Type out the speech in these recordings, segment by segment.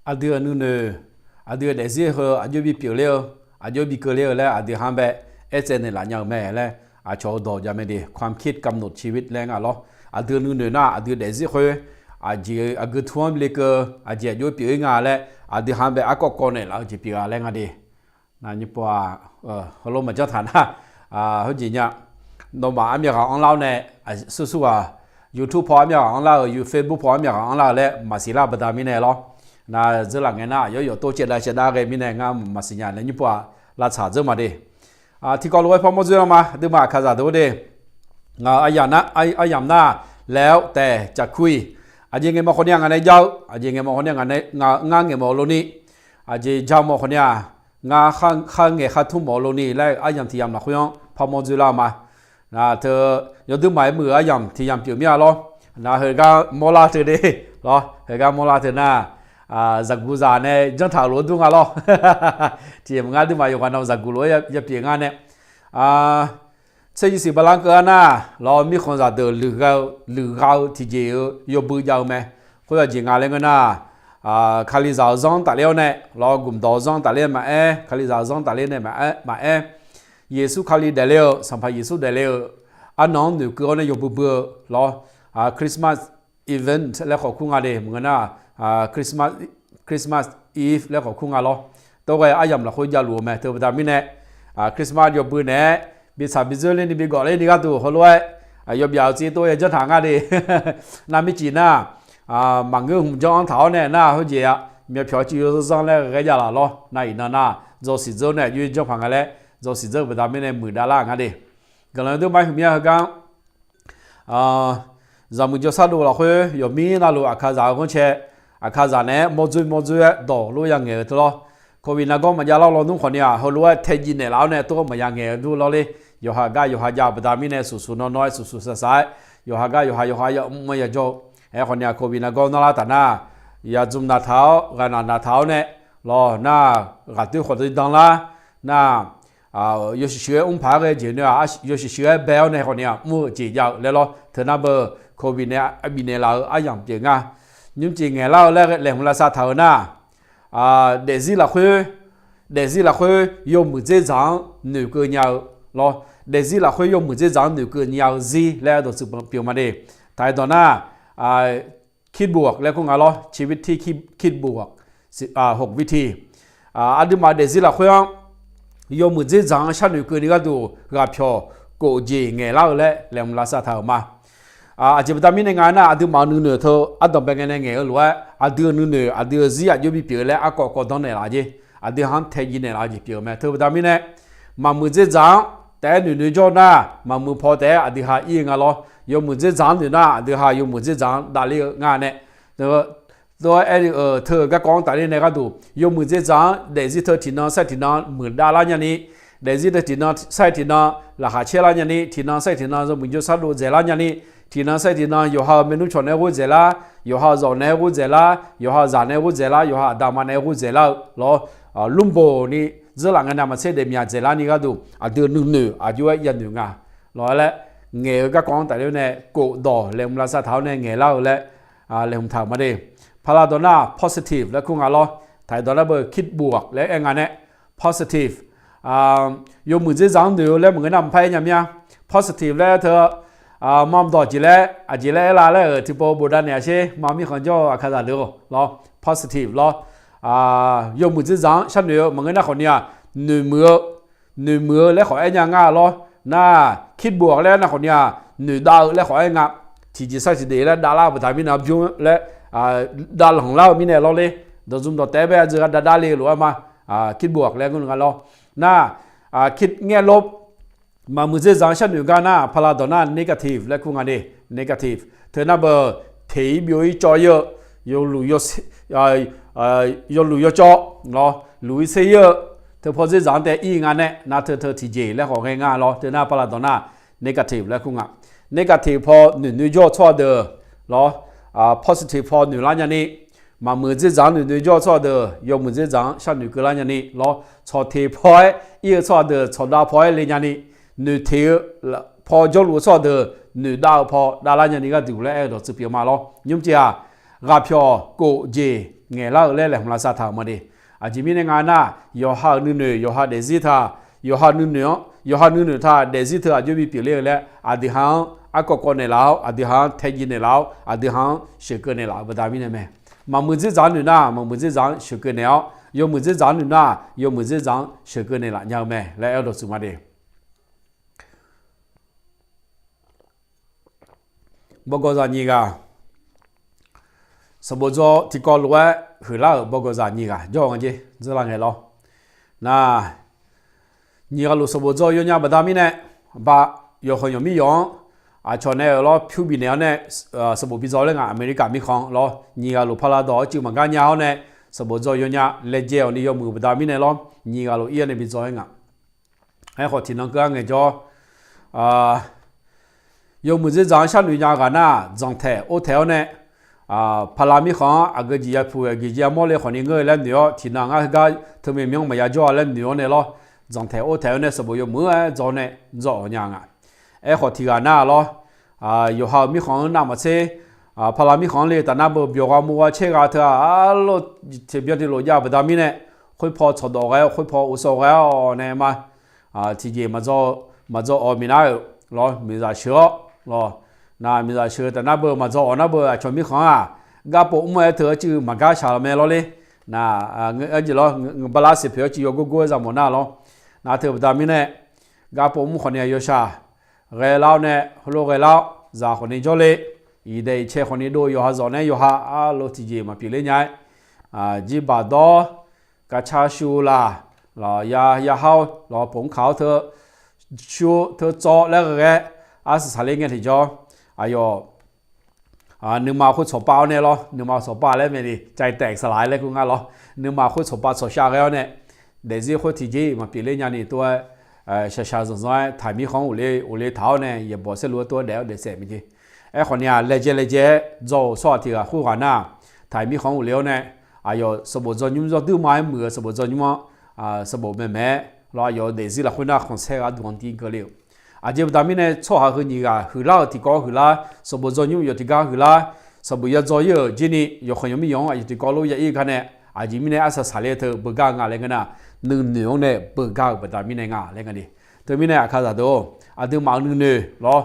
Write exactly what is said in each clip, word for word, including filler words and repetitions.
aqdui-euq nuinoeq, aqdui-euq daefzir heu aqjox bipyeuf ler-eu, aqjox bikeuv ler-eu laer aqdui ha bae aertsaev naeqlaf nya-euq mae laer aqcawq-eu dawq jav mae de. ความคิดกำหนดชีวิต laer nga lawr. Aqdui nuinoeq nar aqdui daefzir khoer aqjeq aqgeu tur-anr lekeuv, aqjeq aqjox pyeuf-ir nga laer aqdui ha bae arkawv kawv naeqlaf-eu jeq pyeuf-a laer nga de. Nanyir pov-aq, heulof maqjanr taq nar, heujeq nya, nawmaf armyawf ghaq anrlar-awr nae, sursurghaq YouTube paw armyawf ghaq anrlar-euq, Facebook paw armyawf ghaq anrlar-eu laer maqsiq lar baqda mirnae lawr. Nar dzeurlaf ngae nar aqyawf yawf tov caevdav caevdav ghae mirnae ngar maqsiq nya laer nymr pov-aq lavtsaq dzeur ma de. Tiqkawv lof-aer parmawr dzoer-a ma, aqduimaf aqkaqzaq deuq-or de. Aryamq nar, aryamq nar, laeq-awr taef caqkur-iq, aqjeq ngaeqmawf khawf ni-aq ngaq nae jav-eu, aqjeq ngaeqmawf khawf ni-aq ngaq nae, ngar ngaeqmawf-eu lov ni, aqjeq ja mawf khawf ni-aq, ngar khar ngaeq khar tmr mawf-eu lov ni laer aryamq tiq yamq lafkhoer-anr parmawr dzoerlar-eu ma. Nar teu, yawduir maqaer muiq-euq aryamq tiq yamq pyeuf mir-a lawr. Nar heugar mawrlar teu de, lawr, heugar mawrlar teu nar, zaqguq zaq nae janr taq-euq lof-aer dur nga lawr. Tiq yamq ngar duimaf yawqghaq navluf zaqguq lof-aer yapyeuf ngar nae, tser yisiq bala-anr keuv-a nar, lawr, mirkhanqzaq deuq luiqgha-eu, luiqgha-eu tiqjeq-eu yawbui jav-eu mae. Khoer aqjeq nga laer ngeur nar, Kalizaq-euq zanr tafler-awr nae, lawr, gmqdawq-eu zanr tafler maqaer, Kalizaq-euq zanr tafler nae maqaer, Yeqsur Kali daefle-eu, Sanqpaq Yeqsur daefle-eu, arnan-anr noeqkeuv-awr nae yawbui bui-eu, lawr, Christmas event laer khawf kur nga de. Maqngeur nar, Christmas Eve laer khawf kur nga lawr. Tov ghae aryamq lafkhoer javluf-eu mae. Teu baqda mirnae, Christmas yawbui naeq-aer bitsaq bidzeur ler ni bigawf ler ni gharduq heulof-aer yawbyaf-eu tsaev tov-aer janr taq nga de. Nar mircif nar, maqngeur hmq janr-anr taq-awr nae nar heujeq-a, myavpyawq cuiv yawzanr zanr laer ghae jav laf lawr. Nar iqnan nar, dzawsiq dzeur nae aqjox-aer janr paq nga laer, dzawsiq dzeur-eu baqda mirnae muiqdav lar nga de. Guiqlanq yawduir mar huiqmya heugar-anr, zaqmuiq jawrshar dov lafkhoer yawqmir navluf aqkaqzaq-eu ghanrcae, aqkaqzaq naeq-aer mawrdzoer mawrdzoer-aer dawq lof ya ngaeq-eu teu lawr. Covid nargawr maqjav lar lawnmr khawf ni-aq, heulof-aer taedzae naeqlaf-awr nae tov maqya ngaeq-eu dur lawrler. Yawqha gar yawqha jav-eu baqda mirnae, suqsuq nawr nawr-aer suqsuq saqsaq-aer, yawqha gar yawqha yawqha ya mr-aer yajawr-eu. Aerkhawf ni-aq, Covid nargawr narlar taf nar, ya dzmq naqtaq-awr ghaqnaq naqtaq-awr nae, lawr, nar ghaqdoer khawf danlar, nar yawshuif shuif-aer mr paq-aer ghae jeq nae-aq, yawshuif shuif-aer bae-awr nae khawf ni-aq mr-eu jeq jav-eu laer lawr. Teu nar beu Covid nae bifnaeq laf-eu aryamq pyeuf nga. Nymrcif ngaeqlar-eu laer laeqhmq lavsav taq-euq nar, daefzir lafkhoer, daefzir lafkhoer yawmuiq dzerdzaq-anr noeqkeuv nya-eu, lawr, daefzir lafkhoer yawmuiq dzerdzaq-anr noeqkeuv nya-eu zir laer dawqtsuif pyeuf ma de. Taq-aer dawq nar, คิดบวก laer kur nga lawr, ชีวิตที่คิดบวก หกวิธี. Aqduimaf daefzir lafkhoer-anr yawmuiq dzerdzaq-anr sharnoeq keuvni gharduq ghaqpyawq kof jeq ngaeqlar-eu laer laeqhmq lavsav taq-euq ma. Aqjeq baqda mirnae nga nar, aqduimaf-euq nuinoeq teu ardanqbae ngae nae ngaeq-eu lof-aer, aqdui-euq nuinoeq, aqdui-euq zir aqjox bipyeuf laer arkawv kawv danr naeqlaf jeq, aqdui ha-anr taedzae naeqlaf-eu jeq pyeuf-eu mae. Teu baqda mirnae, maqmuiq dzerdzaq-anr taef-aer noeq noeq jawr nar, maqmuiq paw taef-aer aqdui ha ir-eu nga lawr. Yawmuiq dzerdzaq-anr noeq nar, aqdui ha yawmuiq dzerdzaq-anr davler-eu nga nae, teu-aer aer-eu teu-euq garkawv-anr tafler nae gharduq, yawmuiq dzerdzaq-anr daefzir teu tiqnan sair tiqnan muiqdav lar nyani, daefzir teu tiqnan sair tiqnan laqkhaq caer lar nyani, tiqnan sair tiqnan yawmuiq jawrshar dov dzaeqlar nyani, tiqnan sair tiqnan yawqha-euq maernmr cawq naeq-aer ghoer dzaeqlar, yawqha-euq zawq naeq-aer ghoer dzaeqlar, yawqha-euq zaq naeq-aer ghoer dzaeqlar, yawqha aqda ma naeq-aer ghoer dzaeqlar-eu lawr, lmrboq ni dzeurlaf ngae navmaqtser daefmyaq dzaeqlar ni gharduq aqdui nuinoeq aqjox-aer yanoeq nga lawr laer, ngaeq-eu garkawv-anr tafler nae kof dawq laeqhmq lavsav taq-awr nae ngaeqlar-eu laer laeqhmq taq-euq ma de. Paqlaq dawq nar positive laer kur nga lawr. Taq-aer dawq nar beu คิดบวก laer aer nga nae, positive, yawmuiq dzerdzaq-anr noeq-eu laer maqngeur nar maqpar aer nya mir-a. Positive laer teu, mamdawq jeq laer aqjeq laer aer la laer-euq tiqpov bofdav naeq-a sher ma, mirkhanq jawr-eu aqkaqzaq deuq-or lawr, positive lawr. Yawmuiq dzerdzaq-anr sharnoeq-eu maqngeur nar khawf ni-aq, noeqmuiq-eu, noeqmuiq-eu laer khawf aer nya nga lawr. Nar คิดบวก laer nar khawf ni-aq, noeqdav-eu laer khawf aer nga. Tiqjeq sair tiqdeuq laer davlar-eu baqda mirnae bymr laer, davlanq lar-eu mirnae lawrler. Dawqdzmq dawqtaef-aer bae aqdui gar dav davle-eu lof-aer ma, คิดบวก laer ngeur nga lawr. Nar, คิดแง่ลบ, maqmuiq dzerdzaq-anr sharnoeq gar nar paqlaq dawq nar negative laer kur nga de, negative. Teu nar beu, teq-ir byov-ir cawv-ir-eu, yawluf, yawluf yawcawv lawr, luf-ir ser-ir-eu, teu paw dzerdzaq-anr tae ir nga nae nar teu teu tiqjeq laer khawf ghae nga lawr. Teu nar paqlaq dawq nar negative laer kur nga. Negative paw noeqnoeq jawr-eu tsawrhaq deuq lawr, positive paw noeqlar nyani, maqmuiq dzerdzaq-anr noeqnoeq jawr-eu tsawrhaq deuq yawmuiq dzerdzaq-anr sharnoeq keuvlar nyani lawr, tsawq teq paw-aer ir-eu tsawrhaq deuq tsawqdav paw-aer le nyani, noeqteq-eu paw jawrluf-eu tsawrhaq deuq noeqdav-eu paw davlar nyani gharduq laer aer-eu dawqtsuif pyeuf ma lawr. Nymrcif-aq, ghaqpyawq kof jeq ngaeqlar-euq laer laeqhmq lavsav taq-euq ma de. Aqjeq mirnae nga nar, yawqha-euq nuinoeq yawqha daefzir taq, yawqha nuinoeq-anr yawqha nuinoeq taq daefzir teu aqjox bi pyeufler-eu laer aqdui ha-anr arkawv kawv naeqlaf-awr, aqdui ha-anr taejiv naeqlaf-awr, aqdui ha-anr sheuqkeuv naeqlaf-euq baqda mirnae mae. Maqmuiq dzerdzaq-anr noeq nar maqmuiq dzerdzaq-anr sheuqkeuv naeq-awr, yawmuiq dzerdzaq-anr noeq nar yawmuiq dzerdzaq-anr sheuqkeuv naeqlaf nya-eu mae laer aerdawq tsuif ma de. Bawgawqzaq nyiq ghaq, sanqbof dzaw tiqkawv lof-aer huiqlar-euq bawgawqzaq nyiq ghaq jawr-eu nga jeq dzeurlar ngae lawr. Nar, nyiq ghaq luf sanqbof dzaw yawnya baqda mirnae, ba, yawqkhanq yawqmir yawq-anr aqcawq nae-euq lawr pyur bifnaeq-awr nae, sanqbof bi dzaw laer nga, America mirkhanq lawr nyiq ghaq luf pala dawq-awr cuiv maqgar nya-awr nae, sanqbof dzaw yawnya laejae-awq ni yawmuiq baqda mirnae lawr, nyiq ghaq luf ir-awr nae bi dzaw-aer nga. Aerkhawf tiqnan keuv-a ngaejawr, yawmuiq dzerdzaq-anr sharnoeq nya-eu ghaq nar, dzanqtaeq or taeq-awr nae, pala mirkhanq-anr aqgeu jeq ya puq-eu aqgeu jeq ya mawr le khawfni ngeur-eu laer noeq-awr, tiqnan ngar heugar teumirnae myanr maqya jawr-a laer noeq-awr nae lawr, dzanqtaeq or taeq-awr nae sanqbof yawmuiq-aer dzaw nae dzaw-awq nya nga. Aerkhawf tiq ghaq nar lawr, yawqha-euq mirkhanq-anr navmaqtser, pala mirkhanq-anr le taf nar beu byawq gha mov gha caer gha teu-aq, arlawr tiqbyan tiqlof jav-eu baqda mirnae, khoerpaw tsawqdawq ghae-awr, khoerpaw uvsawv ghae-awr nae ma, tiqjeq maqdzaw, maqdzaw-awq miqnar-euq lawr, miqzaq sheuq-awr lawr, nar miqzaq sheuq taf nar beu maqdzaw-awq nar beu aqcawq mirkhanq-aq, garpov mr-aer teu-awr cuiv maqgar shaq-eu mae lawr le. Nar, arjeq lawr, bala siqpoeq-awr cuiv yawgor gor-aer za mawf nar lawr. Nar teu baqda mirnae, garpov mr khawfni-aq yawshaq ghaelar-awr nae, heulof ghaelar-awr zaq khawfni jawrle, iqdaeq iqcae khawfni dov-eu yawqha zawq nae yawqha arlawr tiqjeq maqpyeuf ler nya-aer, jirbaq dawr, kavcar shuv laq, lawq ya, yahar-awr lawq poq mr kaq-awr teu, shuv teu tsawv laer ghae ghae, arsaq saqler ngae tiqjawr, aqyawf nuima khoer tsawqpav-awr nae lawr, nuima tsawqpav laer mae ni caitaeq saqlaq laer kur ngar lawr, nuima khoer tsawqpav tsawqshav ghae-awr nae, daefzir khoer tiqjeq maqpyeuf ler nyani tov-aer, shaqshaq zanqzanq-aer taqmir khanq-anr ghofle ghofle taq-awr nae yaeqbawq saerlu-aer tov-aer daef-awr daefsaef mae jeq. Aerkhawfni-aq laejae laejae-aer dzaw-euq tsawrhaq tiq ghaq khoerghaq nar, taqmir khanq-anr ghofle-awr nae, aqyawf sanqbof dzaw nymr zawr duirma-aer muiq-eu sanqbof dzaw nymr-anr, sanqbof maeqmaeq-aer lawr, aqyawf-euq daefzir lafkhoer nar khanqsaer gharduq-anr tiv keuv le-euq. Aqjeq baqda mirnae tsawrhaq heu nyiq ghaq huiqlar-euq tiqkawv huiqlar, sanqbof dzaw nymr yawf tiqgar huiqlar, sanqbof ya dzaw ir-euq jirni yawqkhanq yawqmir yawq-anr aqyawf tiqkawv lof ya ir gar nae, aqjeq mirnae arsaq saqler teu beugar-eu nga laer ngeur nar, nuinoeq-anr nae beugar-euq baqda mirnae nga laer ngeur ni. Teumirnae aqkaqzaq deuq-or, aqduimaf-euq nuinoeq lawr,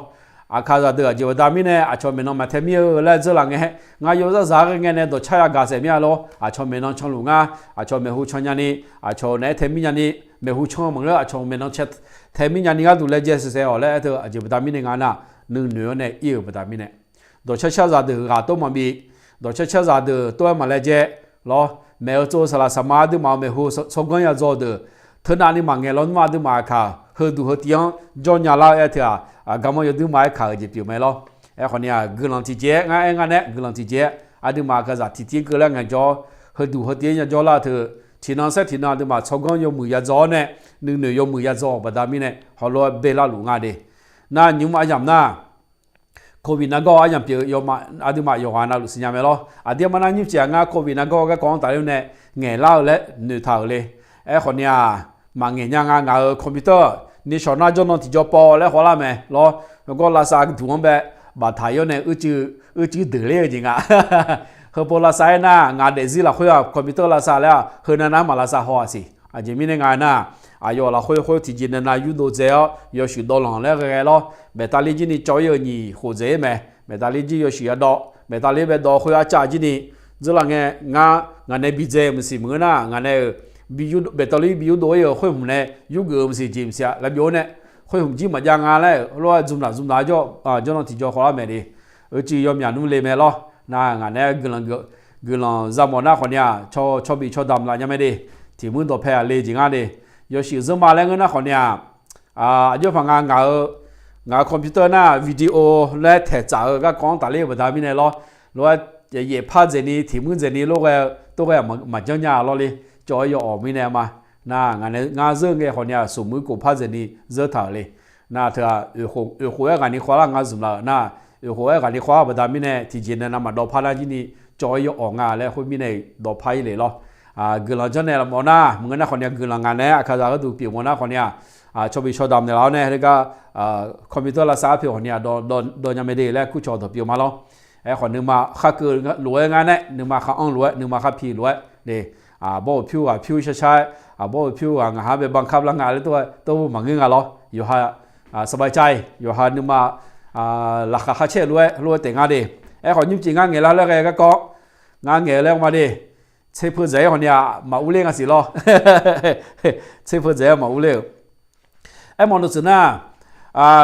aqkaqzaq deuq aqjeq baqda mirnae aqcawq maeqnan maqtae mir-eu laer dzeurlaf ngae, ngar yawzar zaq-aer ghae ngae nae dawqcar yagaq saef mir-a lawr, aqcawq maeqnan canluf ngar, aqcawq maeqhu can nyani, aqcawq naeq-aer tae mir nyani, maeqhu can-eu maqngeur aqcawq maeqnan tae mir nyani gharduq laejae saef saef-awq laer aer teu aqjeq baqda mirnae nga nar, nuinoeq-anr nae ir-euq baqda mirnae dawqcar car zaqdeuq ghaq tov maqbif, dawqcar car zaqdeuq tov-aer maqlaejae lawr, maeq-eu tsov-eu saqlaq saqma aqduimaf-euq maeqhu tsawrganr ya dzaw-eu deuq, teunav ni maqngaeq lawr nmr aqduimaf kaq heuduq heu tiv-anr jawr nya lar-eu aer teu-aq, garmanr yawduirma-aer kaq-euq jeq pyeuf mae lawr. Aerkhawfni-aq guiqlanq tiqjeq-aer ngar aer nga nae guiqlanq tiqjeq-aer aqduimaf kaqzaq tiqtiv keuv laer ngaeqjawr, heuduq heu tiv-anr ya jawr lar-eu teu, tiqnan saer tiqnan aqduimaf tsawrganr yawmuiq ya dzaw-awr nae, nuinoeq yawmuiq ya dzaw-euq baqda mirnae hawlof-aer bae larluf nga de. Nar nymr aryamq nar, covid nargawr aryamq pyeuf-eu aqduimaf yawqghaq navluf siqnya mae lawr. Aqdir mar nar nymrcif-aq ngar covid nargawr garkawv-anr tafler nae ngaeqlar-eu laer noeqtaq-euq le. Aerkhawfni-aq, maqngaeq nya nga ngaq-euq computer nishawq nar jawrnan tiqjawr paw laer khawvlar mae lawr. Yawgawr lavsav duq-anr bae baftaq-ir-awr nae uicuiv deuq ler-eu jeq nga. Heupov lavsav-aer nar ngaq daefzir lafkhoer-aq computer lavsav laer-aq heunav nar maq lavsav haw-aq siq. Aqjeq mirnae nga nar, aqyawf lafkhoer khoer tiqjeq navnav yurdov dzae-awr yawshuif dawvlanq laer ghae ghae lawr, maeqtavler jir ni cawv-ir-eu nyiq khof dzaeq-ir mae. Maeqtavler jir yawshuif ya dawv, maeqtavler bae dawv khoer arcav jir ni, dzeurlaf ngae ngar ngaq nae bi dzae-eu maqsiq maqngeur nar, ngaq nae-euq maeqtavler bi yurdov-ir-euq khoer hmq nae yurgeuf-eu maqsiq jeq maqsiq-a laer byov-awr nae, khoer hmq jir maqjav nga laer-euq lof-aer zmqdaq zmqdaq-aer jawr, jawrnan tiqjawr khawvlar mae de. Uicuiv yawmyaq nmr le mae lawr. Nar ngaq nae guiqlanq, guiqlanq za mawf nar khawfni-aq, cawbif cawdamq laf nya mae de. Tiqmuir dawqpae-aq le jeq ngar de. Yawshuif zeur ma laer ngeur nar khawfni-aq, aqjox paq nga ngaq-euq, ngaq-euq computer nar video laer taeqtsaf-eu garkawv-anr tafler-eu baqda mirnae lawr, lof-aer yaef par dzaeqni tiqmuir dzaeqni lof-aer tov ghae maqjanr nya lawr le. Cawv-aer yaw awq mirnae ma. Nar ngaq nae ngar zeur ngae khawfni-aq, smq muir kof par dzaeqni zeur taq-euq le. Nar teu-aq, oeq khof-aer ghaq ni khawvlar ngar zmq laf-euq nar, oeq khof-aer ghaq ni khawvlar baqda mirnae tiqjeq navnav maqdawv par nar jir ni cawv-aer yaw awq nga laer khoermirnae dawv par-ir le lawr. Guiqlanq janrnaeq laf mawf nar maqngeur nar khawfni-aq, guiqlanq ngaq nae aqkaqzaq gharduq pyeuf mawf nar khawfni-aq, cawbif cawdamq naeqlaf-awr nae heugar computer lavsav arpoeq khawfni-aq dawv nya mae de laer kurcawq dawq pyeuf ma lawr. Aerkhawf nuima khar keuv lof-aer ngar nae, nuima khar anr lof-aer, nuima khar pi lof-aer, aqbawr-euq pyur ghaq pyur shar shar-aer, aqbawr-euq pyur ghaq ngaq ha bae bankar lar nga laer tov-aer tov maqngeur nga lawr. Yawqha saqbav cav-iq yawqha nuima laqkhaq kharcaer lof-aer lof-aer taef nga de. Aerkhawf nymrcif ngar ngaeqlar laer ghae garkawv, ngar ngaeq-eu laer ma de. Tserpeu dzaeq-aer hawq ni-aq maqur ler nga siq lawr. Tserpeu dzaeq-aer maqur ler-euq. Aermawf dawqtsuif nar,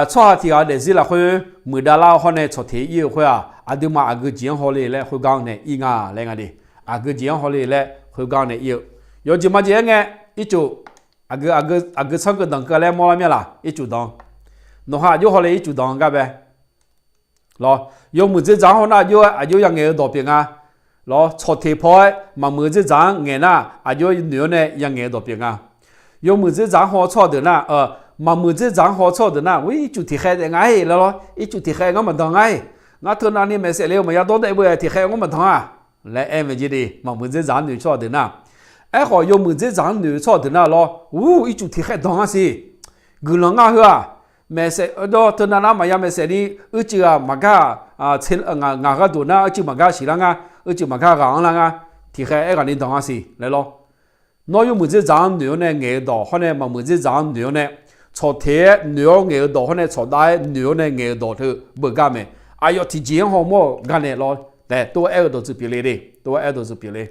tsawrhaq tiq ghaq daefzir lafkhoer muiqdav lar-eu hawr nae tsawq teq ir-eu khoer-aq, aqduimaf aqgeu jeq-anr hawle laer khoergar nae ir nga laer nga de. Aqgeu jeq-anr hawle laer khoergar nae ir-eu. Yawjeq majeq-aer ngae, ircuf aqgeu tsanr keuv danq keuv laer mawrlar mir-a laq, ircuf danq. Nawqha aqjox hawle ircuf danq gar bae. Lawr, yawmuiq dzerdzaq-anr haw nar aqjox-aer aqjox yangaeq-eu dawq pyeuf nga. Lawr, tsawq teq paw-aer maqmuiq-eu dzerdzaq-anr ngaeq nar aqjox noeq-awr nae yangaeq-eu dawq pyeuf nga. Yawmuiq dzerdzaq-anr haw tsawrhaq deuq nar, maqmuiq dzerdzaq-anr haw tsawrhaq deuq nar, ir cuf tiq khaev taef nga-aer laer lawr, ir cuf tiq khaev ngar maqdanq nga-aer, ngar teunav ni maeqsaef le-eu maqya dawr daef beu-aer tiq khaev ngar maqdanq-a laer aer mae jeq de. Maqmuiq dzerdzaq-anr noeq tsawrhaq deuq nar, aerkhawf yawmuiq dzerdzaq-anr noeq-eu tsawrhaq deuq nar lawr, ur, ir cuf tiq khaev danq nga siq. Guiqlanq ngar heu-aq, maeqsaef dawr teunav nar maqya maeqsaef ni, uicuiv-aq maqgar, ngaq gharduq nar uicuiv maqgar siqlar nga, uicuiv maqgar ghaq-anr lar nga, tiq khaev aerghaq ni danq nga siq laer lawr. Nawr yawmuiq dzerdzaq-anr noeq-awr nae ngaeq-eu dawq hawr nae maqmuiq dzerdzaq-anr noeq-awr nae, tsawq teq-aer noeq-awr ngaeq-eu dawq hawr nae tsawq dav-aer noeq-awr nae ngaeq-eu dawq teu beugar mae. Aqyawf tiqjeq-anr hawmawr-euq gar nae lawr, taef tov-aer aer-eu dawqtsuif pyeuf le de, tov-aer aer-eu dawqtsuif pyeuf le.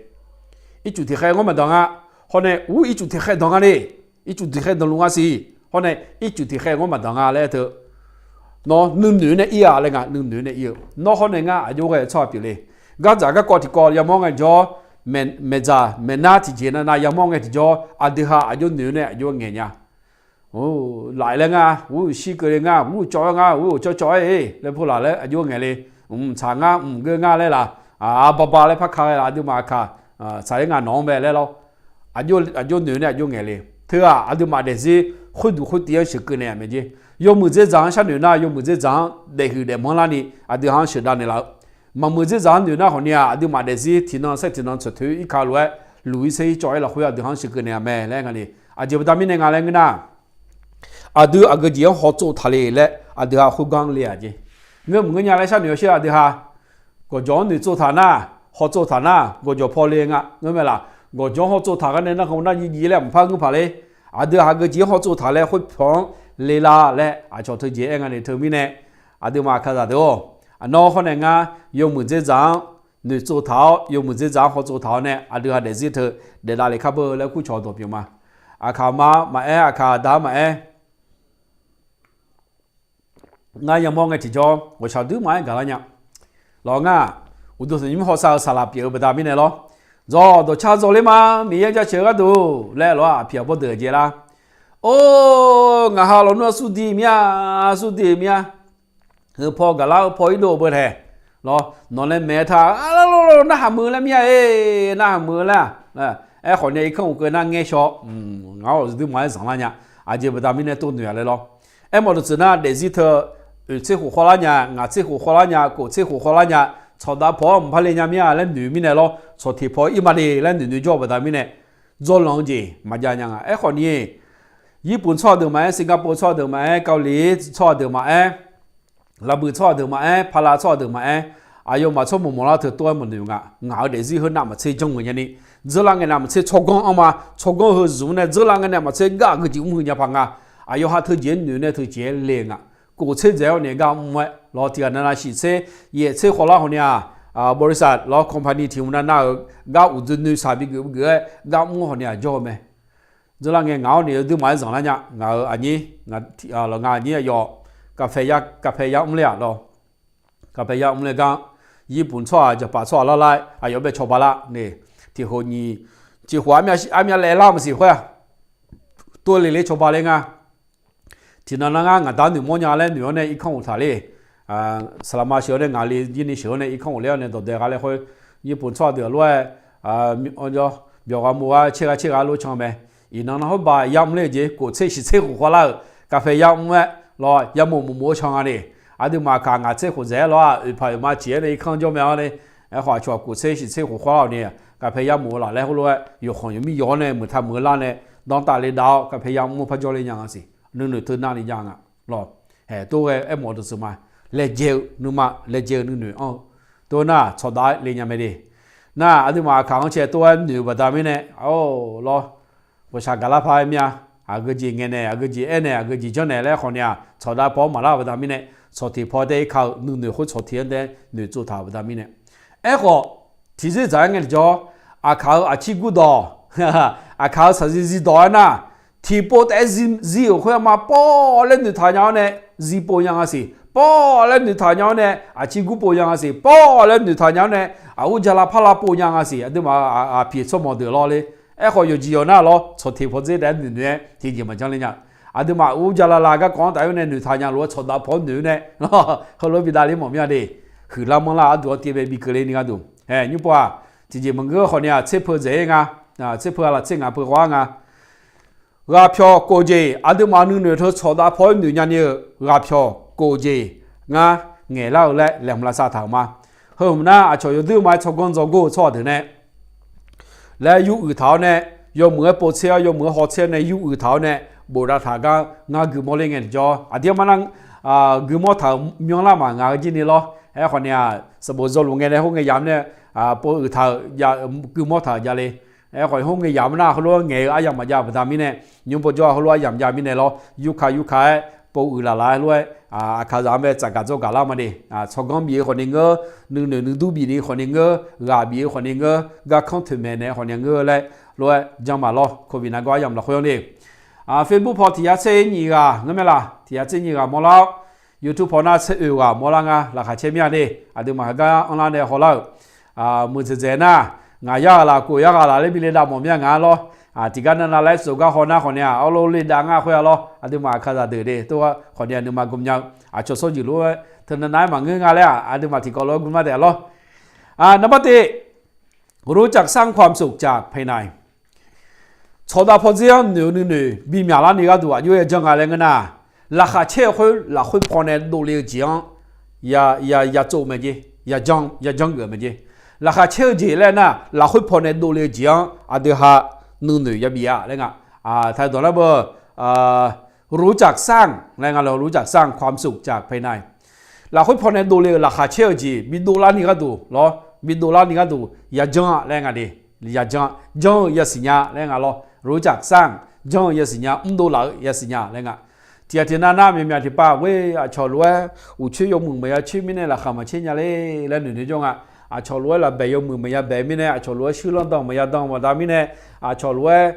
Ircuf tiq khaev ngar maqdanq nga. Hawr nae ur ircuf tiq khaev danq nga de. Ircuf tiq khaev danq luf nga siq. Hawr nae ircuf tiq khaev ngar maqdanq nga laer teu. Nawr nuinoeq nae ir-a laer nga, nuinoeq nae ir-eu. Nawr hawr nae ngar aqjox ghae-eu tsawrhaq pyeuf le. Gardzaq garkawv tiqkawv yamawr ngaejawr, maeqdzaq maeqnar tiqjeq navnav yamawr ngae tiqjawr aqdui ha aqjox noeq nae aqjox ngaeq nya. Laf laer ngar, ur shir keuv le ngar, ur cawv-aer ngar, ur cawv cawv-aer laer pulaq laer aqjox ngaeq le. Mqtsaq ngar mqgeur ngar laer laf, baba laer parka ghae laf aqduimaf aqkaq, tsaq-ir ngaq nawq-anr bae laer lawr. Aqjox noeq nae aqjox ngaeq le. Teu-aq aqduimaf daefzir khoerduq khoertiv-anr sheuqkeuv naeq-a mae jeq. Yawmuiq dzerdzaq-anr sharnoeq nar yawmuiq dzerdzaq-anr daefhuiq daefmanr larni aqdui ha-anr sheuqdav naeqlaf-eu. Maqmuiq dzerdzaq-anr noeq nar hawq ni-aq aqduimaf daefzir tiqnan saer tiqnan tsawqtoeq irka lof-aer luq-ir saer-ir cawv-aer lafkhoer aqdui ha-anr sheuqkeuv naeq-a mae laer nga ni. Aqjeq baqda mirnae nga laer ngeur nar, aqdui aqgeu jeq-anr hawtsov taq le laer aqdui ha khoergar-anr le-aq jeq. Ngeur mq ngeur nya laer sharnoeq-awr shir aqdui ha. Gawqjawq-anr noeqtsov taq nar, hawtsov taq nar gawqjawq paw le nga ngeur mae laf. Gawqjawq-anr hawtsov taq gar nae narkhan nar jiv jiv laer mqpar ngeur paq le. Aqdui aqgeu jeq-anr hawtsov taq laer khoerpaw-anr le la laer aqcawq teujeq aer nga ni teu mirnae, aqduimaf aqkaqzaq deuq-or, aqnawr hawr nae ngar yawmuiq dzerdzaq-anr noeqtsov taq-awr yawmuiq dzerdzaq-anr hawtsov taq-awr nae aqdui ha daefzir teu daefdav le kar beu laer kurcawq dawq pyeuf ma. Aqkaq ma maqaer, aqkaq da maqaer, ngar yamawr ngae tiqjawr ghawqshaq duir maqaer gaqlar nya. Lawq ngar, uqduq tanqnymr hawsav-eu saqlaq pyeuf-eu baqda mirnae lawr. Dzawq dawqcar dzaw ler ma, Miqyaer jaceuq-eu gharduq laer lawr-aq aqpiq aqbawr deuq-eu jeq lar. Or, ngaq ha lawnmr-anr surdi mir-a, surdi mir-a. Heu paw gaqlar heu paw irdov beu taeq. Lawr, nawq nae maeq-eu ta, arlawr narhaq muiq-eu laer mir-a, e, narhaq muiq-eu laer-aq. Aerkhawf nae irkanr uqkeuv nar ngaer shaw, ngaq-awr duirma-aer zanqlar nya. Aqjeq baqda mirnae tov noeq-a laer lawr. Aermawf dawqtsuif nar daefzir teu, oeq tser khof khawvlar nya, ngaq tser khof khawvlar nya, kof tser khof khawvlar nya, tsawqdav paw-anr mqpar le nya mir-a laer noeq mirnae lawr, tsawq teq paw ir ma de laer noeq noeq jawr-eu baqda mirnae, dzawrlanq-eu jeq maqjav nya nga. Aerkhawf ni, Yirpuf tsawrhaq deuq maqaer, Singapore tsawrhaq deuq maqaer, Kali tsawrhaq deuq maqaer, Laqbuiq tsawrhaq deuq maqaer, Pala tsawrhaq deuq maqaer, aqyawfmaf tsawrmawq mawqlar teu tov-aer maqnoeq nga. Ngaq-euq daefzir heu navmaqtser janrmuiq nyani, dzeurlar ngae navmaqtser tsawrganr anrma, tsawrganr heu zmq nae dzeurlar ngae navmaqtser gar aqgeu jeq mr heu nya paq nga. Aqyawf ha teujeq-aer noeq nae teujeq-aer le nga. Kof tser dzaeq-awr naeq gar mr-aer lawr tiq ghaq navnav shif tser, yaef tser khawvlar hawq ni-aq, บริษัท lawr company tiq mq navnav-euq gar uqduq noeqshaq bigeuf bigeuf-aer gar mr hawq ni-aq jawr-eu mae. Dzeurlar ngae ngaq-awr ni yawduirma-aer zanqlar nya. Ngaq-euq aqnyir, ngaq aqnyir aqyawf, kaqpaeq ya mr ler-aq lawr. Kaqpaeq ya mr ler gar, Yirpuf tsawrhaq, Jaqpaq tsawrhaq lar lar-aer aqyawf bae cawba lar ni, tiq khof nyiq, tiq khof armyav laev lar maqsiq khoer-aq, tov le le cawba ler nga. Tiqnan nar ngar ngaq dar noeqmawr nya laer noeq-awr nae irkanr uq taq ler. Saqlaqma sheuq-awr nae ngaq le jir ni sheuq-awr nae irkanr uq ler-awr nae dawqdae gha laer khoer, Yirpuf tsawrhaq deuq lof-aer byawq ghaq mov ghaq caer ghaq caer ghaq lof can mae. Iqnan nar khoer baq ya mr ler-eu jeq, kof tser shiq tser khof khawvlar-euq kaqpaeq ya mr-aer lawr, ya mof mof mof-aer can nga ni. Aqduimaf kaq ngaq tser khof dzaeq-aer lawr-aq, oeqpaq oeqma ciq-aer nae irkanr jawr mae-awr ni. Aerkhawf aqcawq-aq kof tser shiq tser khof khawvlar-euq ni, kaqpaeq ya mof-eu laf laer khoerlof-aer yawqkhanq yawmir yawq-awr nae muiqtaq muiq-eu lar nae danrtav le dav-awr kaqpaeq ya mr-eu par jawr le nya nga siq. Nuinoeq teu navni jav nga lawr. Haeq tov ghae aermawf-eu dawqtsuif ma. Laejae-eu nuima, laejae-eu nuinoeq anr-eu tov nar tsawqdaq le nya mae de. Nar aqduimaf aqkaq-anr cae tov-aer noeq-eu baqda mirnae, or lawr, ghawqshaq gaqlar paq-aer mir-a. Aqgeu jeq ngaeqnaeq, aqgeu jeq aernaeq, aqgeu jeq janrnaeq laer khawf ni-aq, tsawqdaq paw-anr maqlar-eu baqda mirnae, tsawqteq paw tae-ir ka-eu nuinoeq khoer tsawqteq-anr tae noeqtsov taq-euq baqda mirnae. Aerkhawf, tiqzir dzaq-aer ngae tiqjawr, aqkaq-euq aqcir gurdawq, aqkaq-euq shaqzir zirdawq-aer nar, tiqpov taef-aer zir-euq khoer-a ma pawr laer noeqtaq nya-awr nae, zir pov nya nga siq, pawr laer noeqtaq nya-awr nae, aqcir gur pov nya nga siq, pawr laer noeqtaq nya-awr nae, aqur jala parla pov nya nga siq, aqduimaf aqpiq tsawrmawq deuq lawr le. Aerkhawf yawqjeq yawq nar lawr, tsawqteq pawdzer taef-aer noeqnoeq-aer tiqjeq maqjanr le nya. Aqduimaf ur jala la garkawv-anr taef-aer nae noeqtaq nya lof-aer tsawqdaq paw-anr noeq-eu nae, heulof-aer bi davler mawf mir-a de. Huiqlar manrlar arduq-anr tiv bae bi keuvle ni gharduq. Ae, nymr pov-aq, tiqjeq maqngeur khawf ni-aq, tser peu dzaeq-ir nga. Tser peu-a laf tser ngaq peu khawf-ar nga. Ghaqpyawq kof jeq, aqduimaf nuinoeq teu tsawqdaq paw-aer noeq nya ni-eu ghaqpyawq kof jeq ngar ngaeqlar-eu laer laeqhmq lavsav taq-euq ma. Heu hmq nar aqcawq yawduir ma-aer tsawrganr dzawgor-eu tsawrhaq deuq nae laer yur uiq taq-awr nae, yawmuiq-aer pov tser-awr yawmuiq-aer haw tser-awr nae yur uiq taq-awr nae, bof dav taq gar ngar guiqmawr ler ngae tiqjawr, aqdir mar nar, guiqmawr taq-euq myanrlar maqngaq-eu jir ni lawr. Aerkhawf ni-aq, sanqbof zawluf ngae nae khoerngae yamq nae, pov uiq taq-euq, guiqmawr taq-euq javle. Aerkhawf ni khoerngae yamq nar heulof-aer ngaeq-eu aryamq maqjav-eu baqda mirnae, nymr pov jawr-a heulof-aer aryamq jav mirnae lawr, yurka yurka-aer pov uiq laf laf-aer lof-aer, aqkaqzaq-anr bae tsafgaq dzawgaq lar ma de. Tsawrganr bif-eu khawf ni ngeur, nuinoeq nuidur bif ni khawf ni ngeur, ghaq bif-eu khawf ni ngeur, garkanr toeqmaeq naeq-eu khawf ni ngeur laer lof-aer janr ma lawr, covid nargawr aryamq lafkhoer-anr de. Facebook paw tiq yar tser nyiq ghaq ngeur mae laq, tiq yar tser nyiq ghaq mawrlar-awr, YouTube paw nar tser oeq ghaq mawrlar nga laqkhaq caer mir-a de. Aqduimaf heugar anrlar nae hawlar-euq, muiqdzaeq dzaeq nar, ngaq yar ghaq laf, kof yar ghaq laf laer bi le dav mawf mir-a nga lawr. Tiqgar navnav laer tsof gar haw nar khawf ni-aq, arlor le dav ngar khoer-a lawr. Aqduimaf aqkaqzaq deuq de, tov khawf ni-aq nuima gmnya-eu aqcawq sawrjeuq lof-aer teu navnav-aer maqngeur nga laer-aq, aqduimaf tiqkawv lof-aer gmr nar taef-a lawr. Naqbar tev, รู้จักสร้างความสุขจากภายใน Tsawqdav pawdzer-anr noeq-eu nuinoeq bi myaqlar ni gharduq aqjox-aer yajanr nga laer ngeur nar, laqkhaq caer-eu khoer lafkhoer pawnae dovle-eu jeq-anr ya, ya, ya tsov mae jer, ya janr geuf-eu mae jer. Laqkhaq caer-eu jeq laer nar, lafkhoer pawnae dovle-eu jeq-anr aqdui ha nuinoeq yabif-a laer nga. Taq dawq nar beu, รู้จักสร้าง laer nga lawr, รู้จักสร้างความสุขจากภายใน Lafkhoer pawnae dovle-euq laqkhaq caer-eu jeq bi dovlar ni gharduq lawr, bi dovlar ni gharduq yajanr-a laer nga de. Yajanr, janr-eu yasiq nya laer nga lawr, รู้จักสร้าง janr-eu yasiq nya, mrdov laf-eu yasiq nya laer nga. Tiqghaq tiqnav nar myaqmyaq tiqpav ghoer aqcawq lof-aer uqcoer yawmuiq maqya coer mirnae laqkhaq maqcaer nya ler laer noeqnoeq jawr nga. Aqcawq lof-aer lafbaeq yawmuiq maqya baeq mirnae, aqcawq lof-aer shuir lanrdan maqya dan baqda mirnae, aqcawq lof-aer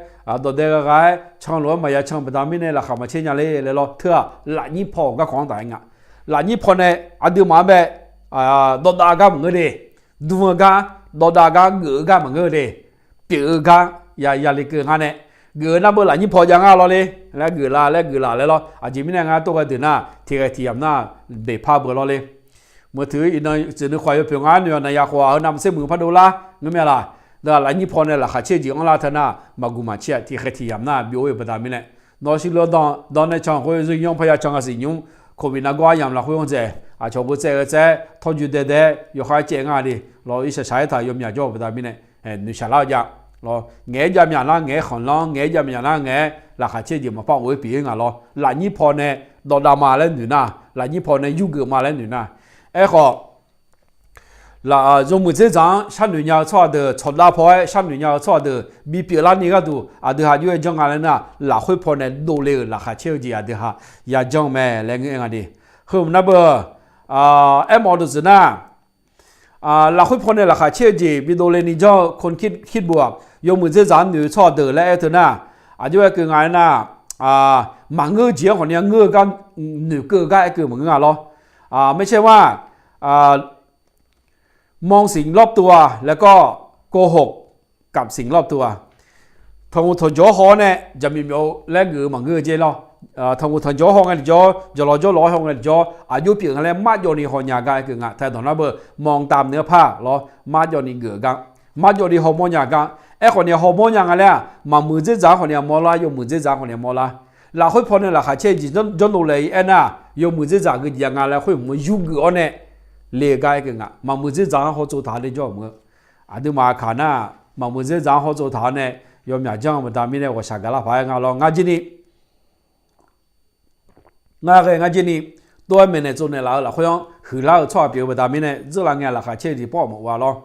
dawqdae gha gha-aer can lof-aer maqya can baqda mirnae laqkhaq maqcaer nya ler laer lawr. Teu-aq lafnyir paw-euq garkawv-anr taf-aer nga. Lafnyir pawnae aqduimaf-anr bae dawvdav gar maqngeur de. Dm-eu gar, dawvdav gar, geuf-eu gar maqngeur de. Pyeuf-eu gar ya, yale keuv ngar nae, geuf-eu nar beu lafnyir paw jav ngar lawr le laer geuf la laer geuf la laer lawr. Aqjeq mirnae ngar tov ghae deuq nar tiqghae tiqyamq nar beqpar beu lawr le. Meuq teu-ir iqnan tsuif nuikhof-aq yawpoeq nga-aer noeq-awq naqyaq khof-aq heu navmaqtser muiq pardov lar ngeur mae laq. Deuq-aq lafnyir pawnae laqkhaq caer-eu jeq anrlar teu nar maqguq maqcaer-aq tiqkhaeq tiqyamq nar bi or-eu baqda mirnae, nawr shirlur dan dan nae can khoer zir yanr parya can ghaq siq nymr, covid nargawr aryamq lafkhoer-anr dzaeq aqcawq ghoe tsaev ghae tsaev-aer tawrjuq dae dae-aer yawkhav caev nga de. Lawr irshaq shaq-aer taq yawmyaq jawr-eu baqda mirnae, noeqshaq lar-eu jav lawr. Ngaeq-aer jav myaq nar ngaeq-aer khanqlanr, ngaeq-aer jav myaq nar ngaeq-aer laqkhaq caer-eu jeq maqpar of-aer pyeuf-ir nga lawr. Lafnyir pawnae dawvdav ma laer noeq nar, lafnyir pawnae yurgeuf ma laer noeq nar. Aerkhawf, yawmuiq dzerdzaq-anr sharnoeq nya-eu tsawrhaq deuq, tsawqdav paw-aer sharnoeq nya-eu tsawrhaq deuq bipyeuf larni gharduq aqdui ha aqjox-aer janr nga laer nar, lafkhoer pawnae dovle-euq laqkhaq caer-eu jeq aqdui ha yajanr-eu mae laer ngeur-aer nga de. Heu mq nar beu, aermawf-eu dawqtsuif nar, lafkhoer pawnae laqkhaq caer-eu jeq bidovle ni janr-eu คนคิดบวก yawmuiq dzerdzaq-anr noeq-eu tsawrhaq deuq laer aer-eu teu nar, aqjox-aer keuv nga aer nar, maqngeur-eu jeq-anr khawf ni-a ngeur-eu gar, noeqkeuv-eu gar aerkeuv maqngeur nga lawr. Maeqshi ma, มองสิ่งรอบตัว แล้วก็ โกหกกับสิ่งรอบตัว Tanqghof tanqjawr haw-awr nae jaqmyawf myawf-eu laer geuf-eu maqngeur-eu jeq lawr. Tanqghof tanqjawr haw ngae tiqjawr, jawrlawq jawrlawq-aer haw ngae tiqjawr, aqjox pyeuf nga laer marjawv ni haw nya gar aerkeuv nga. Taedawq nar beu, มองตามเนื้อผ้า lawr, marjawv ni geuf-eu gar, marjawv ni hawmawr nya gar. Aerkhawf ni hawmawr nya nga laer-aq, maqmuiq dzerdzaq-anr khawf ni-a mawrlar, yawmuiq dzerdzaq-anr khawf ni-a mawrlar. Lafkhoer pawnae laqkhaq caer-eu jeq janrdov laeq-ir aernar, yawmuiq dzerdzaq geujeq ya nga laer khoer mq-eu yurgeuf-awr nae le-eu gar aerkeuv nga. Maqmuiq dzerdzaq-anr hawtsov taq-awr nae jawr-euq meuq-eu, aqduimaf aqkaq nar, maqmuiq dzerdzaq-anr hawtsov taq-awr nae yawmyaq janr-eu baqda mirnae ghawqshaq gaqlar paq-aer nga lawr. Ngar jir ni, ngar ghae ngar jir ni, tov-aer maeqnaeq tsovnaeq laf-eu lafkhoer-anr huiqlar-eu tsawrhaq pyeuf-eu baqda mirnae, dzeurlav ngae laqkhaq caer-eu jeq pawr maqghof-a lawr.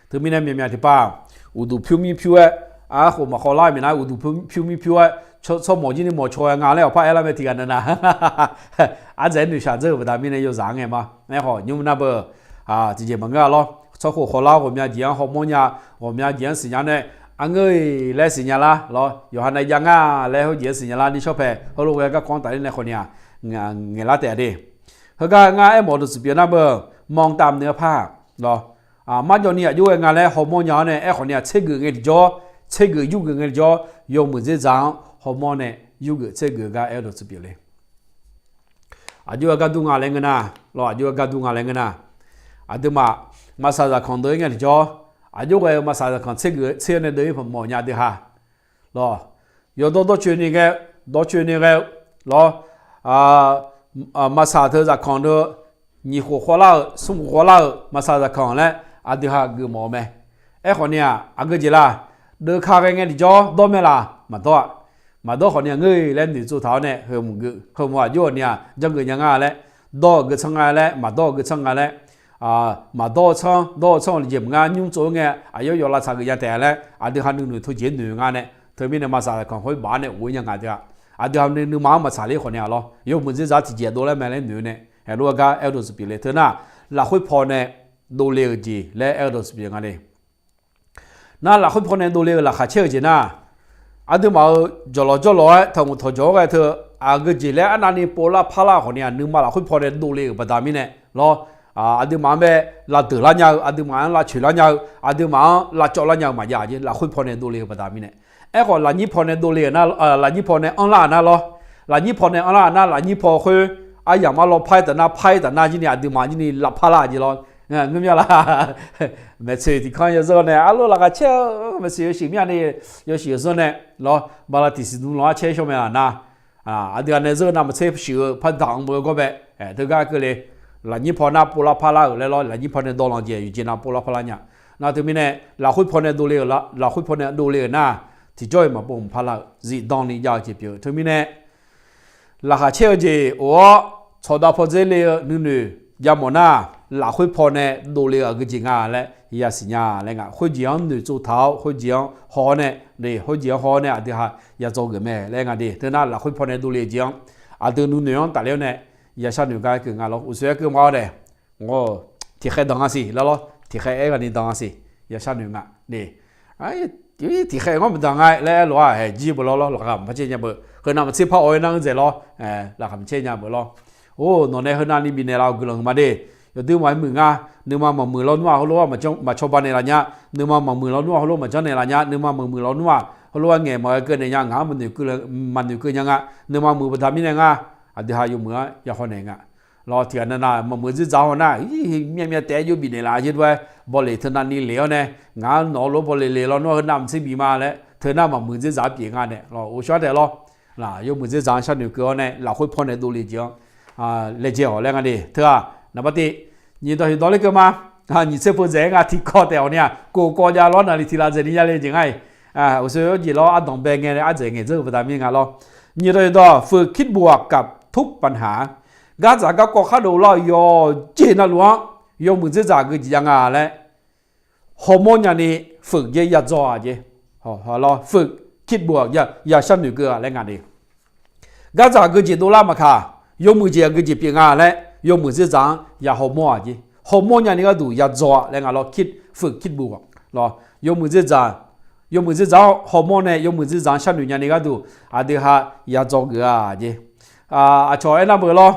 Teumirnae myaqmyaq tiqpav, uqduq pyur mir pyur-aer, arkhawf maqkhawf lar-eu minav uqduq pyur mir pyur-aer, tsawrmawq jir ni mawq caw-aer nga laer awqpar aerlar mae tiqghaq navnav. Ardzaeq-aer noeqshaq dzeur-euq baqda mirnae yawzaq-anr ngae ma. Aerkhawf nymr nar beu, tiqjeq maqngeur-a lawr. Tsawrkhof khawflar ghawqmya jeq-anr hawmawr nya, ghawqmya jeq-anr siqnya nae, arngeur-iq laer siqnya lar lawr, yawqha nae jav nga laer heujeq-anr siqnya lar ni shawr paeq heulof ghae garkawv-anr tafler nae khawf ni-aq, ngaeqlar taef-a de. Heugar ngar aermawf-eu dawqtsuif pyeuf nar beu, manqtaf noeq-eu par lawr, marjawv ni aqjox ghae nga laer hawmawr nya-awr nae aerkhawf ni-aq tsergeuf ngae tiqjawr, tsergeuf yurgeuf ngae tiqjawr, yawmuiq dzerdzaq-anr hawmawr nae yurgeuf tsergeuf-eu gar aer-eu dawqtsuif pyeuf le. Aqjox-aer gar dur nga laer ngeur nar, lawr aqjox-aer gar dur nga laer ngeur nar, aqduimaf maqsaq zaqkhanq deuv-ir ngae tiqjawr, aqjox ghae-eu maqsaq zaqkhanq tsergeuf tser-awr nae deuv-ir mawf nya dui ha lawr, yawdawr dawrcoeni ghae, dawrcoeni ghae-eu lawr, maqsaq teu zaqkhanq deuv, nyiq khof khawvlar-euq smr khof khawvlar-euq maqsaq zaqkhanq laer aqdui ha geufmawf-eu mae. Aerkhawf ni-aq aqgeu jeq la, deuvka ghae ngae tiqjawr dawr mae laq maqdawr-aq, maqdawr khawf ni-aq ngeur-iq laer noeqtsov taq-awr nae heu, heu aqjox-awq ni-aq janrgeuf nya nga laer, dawr-euq geu tsanr nga laer, maqdawr-euq geu tsanr nga laer, maqdawr-eu tsanr, dawr-eu tsanr-eu jeq maqnga nymr tsov-aer ngae aqyawf yawf lavtsaq geuf nya taef laer aqdui ha nuinoeq teu jeq noeq nga nae, teumirnae maqsaq zaqkhanq khoer baf-awr nae of-ir nya nga dui-a. Aqdui ha nuima-anr maqtsaq ler khawf ni-aq lawr, yawmuiq dzerdzaq-anr tiqjeq dov laer mae laer noeq-eu nae, heulof-aer gar aer-eu dawqtsuif pyeuf le teu nar, lafkhoer paw nae dovle-euq jeq laer aer-eu dawqtsuif pyeuf nga le. Nar lafkhoer paw nae dovle-euq laqkhaq caer-eu jeq nar, aqduimaf-euq jawqlawq jawrlawq-aer taqnguq tawqjawq-anr ghae teu, aqgeu jeq laer arnavni povlar parlar khawf ni-aq nuima lafkhoer paw nae dovle-euq baqda mirnae lawr, aqduimaf-anr bae lavdeuq lar nya-eu, aqduimaf-anr lavcoeq lar nya-eu, aqduimaf-anr lavcawv lar nya-eu maqjav jeq lafkhoer paw nae dovle-euq baqda mirnae. Aerkhawf lafnyir paw nae dovle-euq nar, lafnyir paw nae anrlar-euq nar lawr, lafnyir paw nae anrlar-euq nar lafnyir paw khoer aryamq arlawr par-aer taf nar par-aer taf nar jir ni aqduimaf jir ni lavpar lar jeq lawr. Ngeur mya la? Maeqtsoeq tiqkanr yawzeur nae arlof laqkhaq caer-eu maeqtsoeq yawshuif mir-a ni, yawshuif yawzeur nae lawr bala tiqsiq dm lanr-aer caer shawr mae laq nar, aqdui ha nae zeur navmaqtser shuif-eu pardaq-anr beu gawr bae, teugar keuvle, lafnyir paw nar povlar parlar-euq laer lawr, lafnyir paw nae dawvlanq jeq yawqjeq nav povlar parlar nya. Nar teumirnae lafkhoer paw nae dovle-euq, lafkhoer paw nae dovle-euq nar, tiqjawr-iq maqpov maqpar lar-euq zifdan ni jav-eu jeq pyeuf-eu teumirnae, laqkhaq caer-eu jeq of-awr tsawqdav pawdzer le-eu nuinoeq javmawf nar, lafkhoer paw nae dovle-eu aqgeu jeq nga laer yasiq nya laer nga. Khoerjeq-anr noeqtsov taq-awr khoerjeq-anr haw-awr nae, khoerjeq-anr haw-awr nae aqdui ha yadzawr geuf mae laer nga de. Teu nar lafkhoer paw nae dovle-eu jeq-anr aqdui nuinoeq-anr tafler-awr nae yashar noeq gar keuv nga lawr. Uqshoe-aer keuv ma-awr dae, tiqkhaeq danq nga siq lar lawr, tiqkhaeq aer ghaq ni danq nga siq, yashar noeq nga de. Tiqkhaeq ngar maqdanq nga laer aer lof-aer haeq jir beu lawr lawr, laqkhaq maqpar caer nya beu, heu navmaqtser par-awr-aer nar-anr dzaeq lawr, laqkhaq maqcaer nya beu lawr. Or, nawq nae heu navni bifnaeq laf-euq guiqlanq ma de. Yawdui maqmuiq nga, nuima maqmuiq lawnmr-aq heulof-aer maqcawba naeqlaf nya, nuima maqmuiq lawnmr-aq heulof maqjanr naeqlaf nya, nuima maqmuiq lawnmr-aq heulof-aer ngaeq maqghae keuv naeq nya, ngaq-anr maqnoeq keuv nya nga, nuima muiq baqda mirnae nga, aqdui ha yawmuiq-anr yahaw naeq nga. Lawr tiqghaq navnav maqmuiq dzerdzaq haw nar, myavmyav taef-aer jov bifnaeq laf-a jeq dov-aer, bawleq teu navni lef-awr nae, ngaq-anr nawq-eu lof-aer bawleq le lawnmr-aq heu navmaqtser bif ma laer, teu nar maqmuiq dzerdzaq-anr pyeuf nga nae, lawr, ghovshaw taef lawr. Laf yawmuiq dzerdzaq-anr sharnoeq keuv-awr nae, lafkhoer paw nae dovle-eu jeq-anr laejae-awq laer nga de. Teu-aq, naqbar tiv, nyiq dawq hiqdawq ler keuv ma. Nyiq tser peu dzaeq-aer nga tiqkawv taef-awq ni-aq, kov kawv jav lawr naqli tiq laf dzaeq ni yale jeq nga-iq. Uqshoe-eu jeq lawr ardanq bae ngae nae ardzaeq ngaeq dzeur-eu baqda mir nga lawr. Nyiq dawq hiqdawq ฝึกคิดบวกกับทุกปัญหา gardzaq garkawv khar dovlar-euq yawqjeq navluf-anr yawmuiq dzerdzaq geujeq jav nga laer hawmawr nyani ฝึก jeq yadzawr-aq jeq, ฝึกคิดบวก yasharnoeq keuv-a laer nga de. Gardzaq geujeq dovlar maqkaq, yawmuiq jeq-aq geujeq pyeuf nga laer yawmuiq dzerdzaq-anr ya hawmawr-aq jeq, hawmawr nyani gharduq yadzawr-a laer nga lawr. ฝึกคิดบวก lawr, yawmuiq dzerdzaq, yawmuiq dzerdzaq-anr hawmawr nae yawmuiq dzerdzaq-anr sharnoeq nyani gharduq aqdui ha yadzawr geuf-a jeq. Aqcawq aernar beu lawr,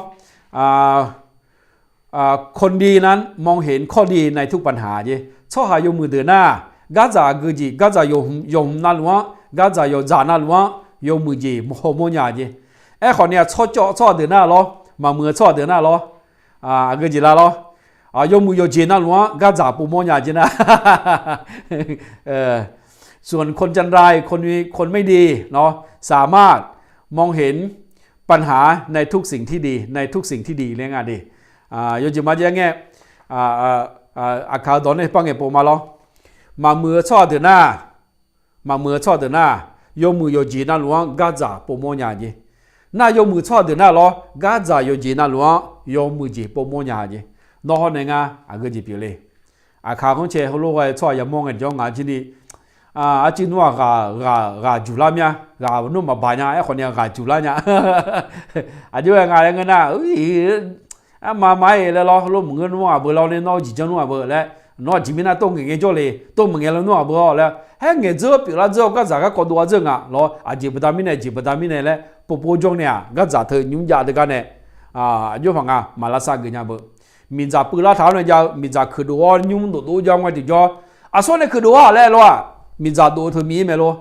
คนดีนั้นมองเห็นข้อดีในทุกปัญหา jeq. Tsawrhaq yawmuiq deuq nar, gardzaq geujeq, gardzaq yawhmq navluf-anr, gardzaq yawqdzaq navluf-anr yawmuiq jeq hawmawr nya jeq. Aerkhawf ni-aq tsawrcawv tsawrhaq deuq nar lawr, maqmuiq-eu tsawrhaq deuq nar lawr, aqgeujeq la lawr, yawmuiq yawqjeq navluf-anr gardzaq povmawr nya jeq nar ส่วนคนจันไรคนมีคนไม่ดีเนาะ สามารถมองเห็นปัญหาในทุกสิ่งที่ดี ในทุกสิ่งที่ดี laer nga de. Yawjeq ma jaev ngae, aqkaq-eu dawq nae par ngaeq pov ma lawr. Maqmuiq-eu tsawrhaq deuq nar, maqmuiq-eu tsawrhaq deuq nar, yawmuiq yawqjeq navluf-anr gardzaq povmawr nya jeq. Nar yawmuiq tsawrhaq deuq nar lawr, gardzaq yawqjeq navluf-anr yawmuiq jeq povmawr nya jeq. Nawr hawnaeq nga, aqgeu jeq pyeufle. Aqkaq ghanrcae heulof ghae tsawrhaq yamawr ngae tiqjawr ngaq jir ni, arcuiv nmr-aq ghaq, ghaq, ghaq juq lar mya, ghaq nmr maqbaq nya, aerkhawf ni ghaq juq lar nya. Aqjox-aer nga laer ngeur nar, arma ma-iq laer lawr, heulof maqngeur nmr aqbeu lawr ni, nawr-eu jeq janr nmr aqbeu laer, nawr aqjeq mirnae tov ngaeq ngae jawr le, tov maqngaeq lar nmr aqbeu-awr laer, haer ngaeq dzeur pyeuflar dzeur-awr gardzaq garkawv dov-a dzeur ngaq lawr, aqjeq baqda mirnae, jeq baqda mirnae laer povpov jawr nae-aq, gardzaq teu nymr jav deugar nae, aqjox paq nga maq lavsav geuf nya beu. Miqdzaq puiv lar taq-awr nae jav-eu, miqdzaq keuqdov-awr nymr dovdov jav ngae tiqjawr, aqsur nae keuqdov-a laer lawr-aq, miqdzaq dov teu Miqyaer mae lor.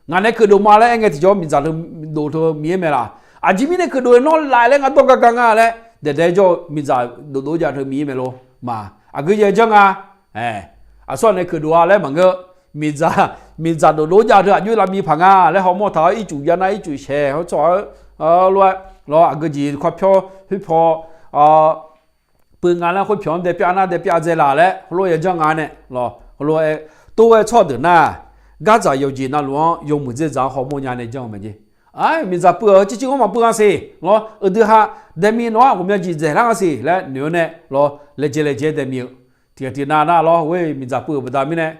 Ngaq nae keuqdov ma laer aer ngae tiqjawr, miqdzaq teu dov teu Miqyaer mae laq. Aqjeq mirnae keuqdov-eu nawr laf laer ngar dawr gar gar nga laer daeqdae jawr-eu miqdzaq dovdov jav teu Miqyaer mae lor. Maq aqgeu yaeq janr nga. Aqsur nae keuqdov-a laer maqngeur. Miqdzaq, miqdzaq dovdov jav teu aqjox lavbi paq nga laer hawmawr taq-awr ircuf jav nar ircuf shaeq hawr tsawrhaq-eu lof-aer lawr, aqgeu jeq kawr pyawr khoer paw puiv nga laer khoer pyawq-anr dae pyar nar dae pyar dzae laf laer heulof yaeq janr nga nae lawr, heulof-aer tov-aer tsawrhaq deuq nar, gardzaq yawqjeq navluf-anr yawmuiq dzerdzaq-anr hawmawr nya nae janr-eu mae jeq. Miqdzaq puiv-euq heu circir ngar maqpuiv nga siq lawr, uqdui ha daemi nawq-anr ghawqmya jeq dzaeqlar nga siq laer noeq-awr nae lawr, laejae laejae daemi-eu tiqghaq tiqnav nar lawr, ghoer miqdzaq puiv-euq baqda mirnae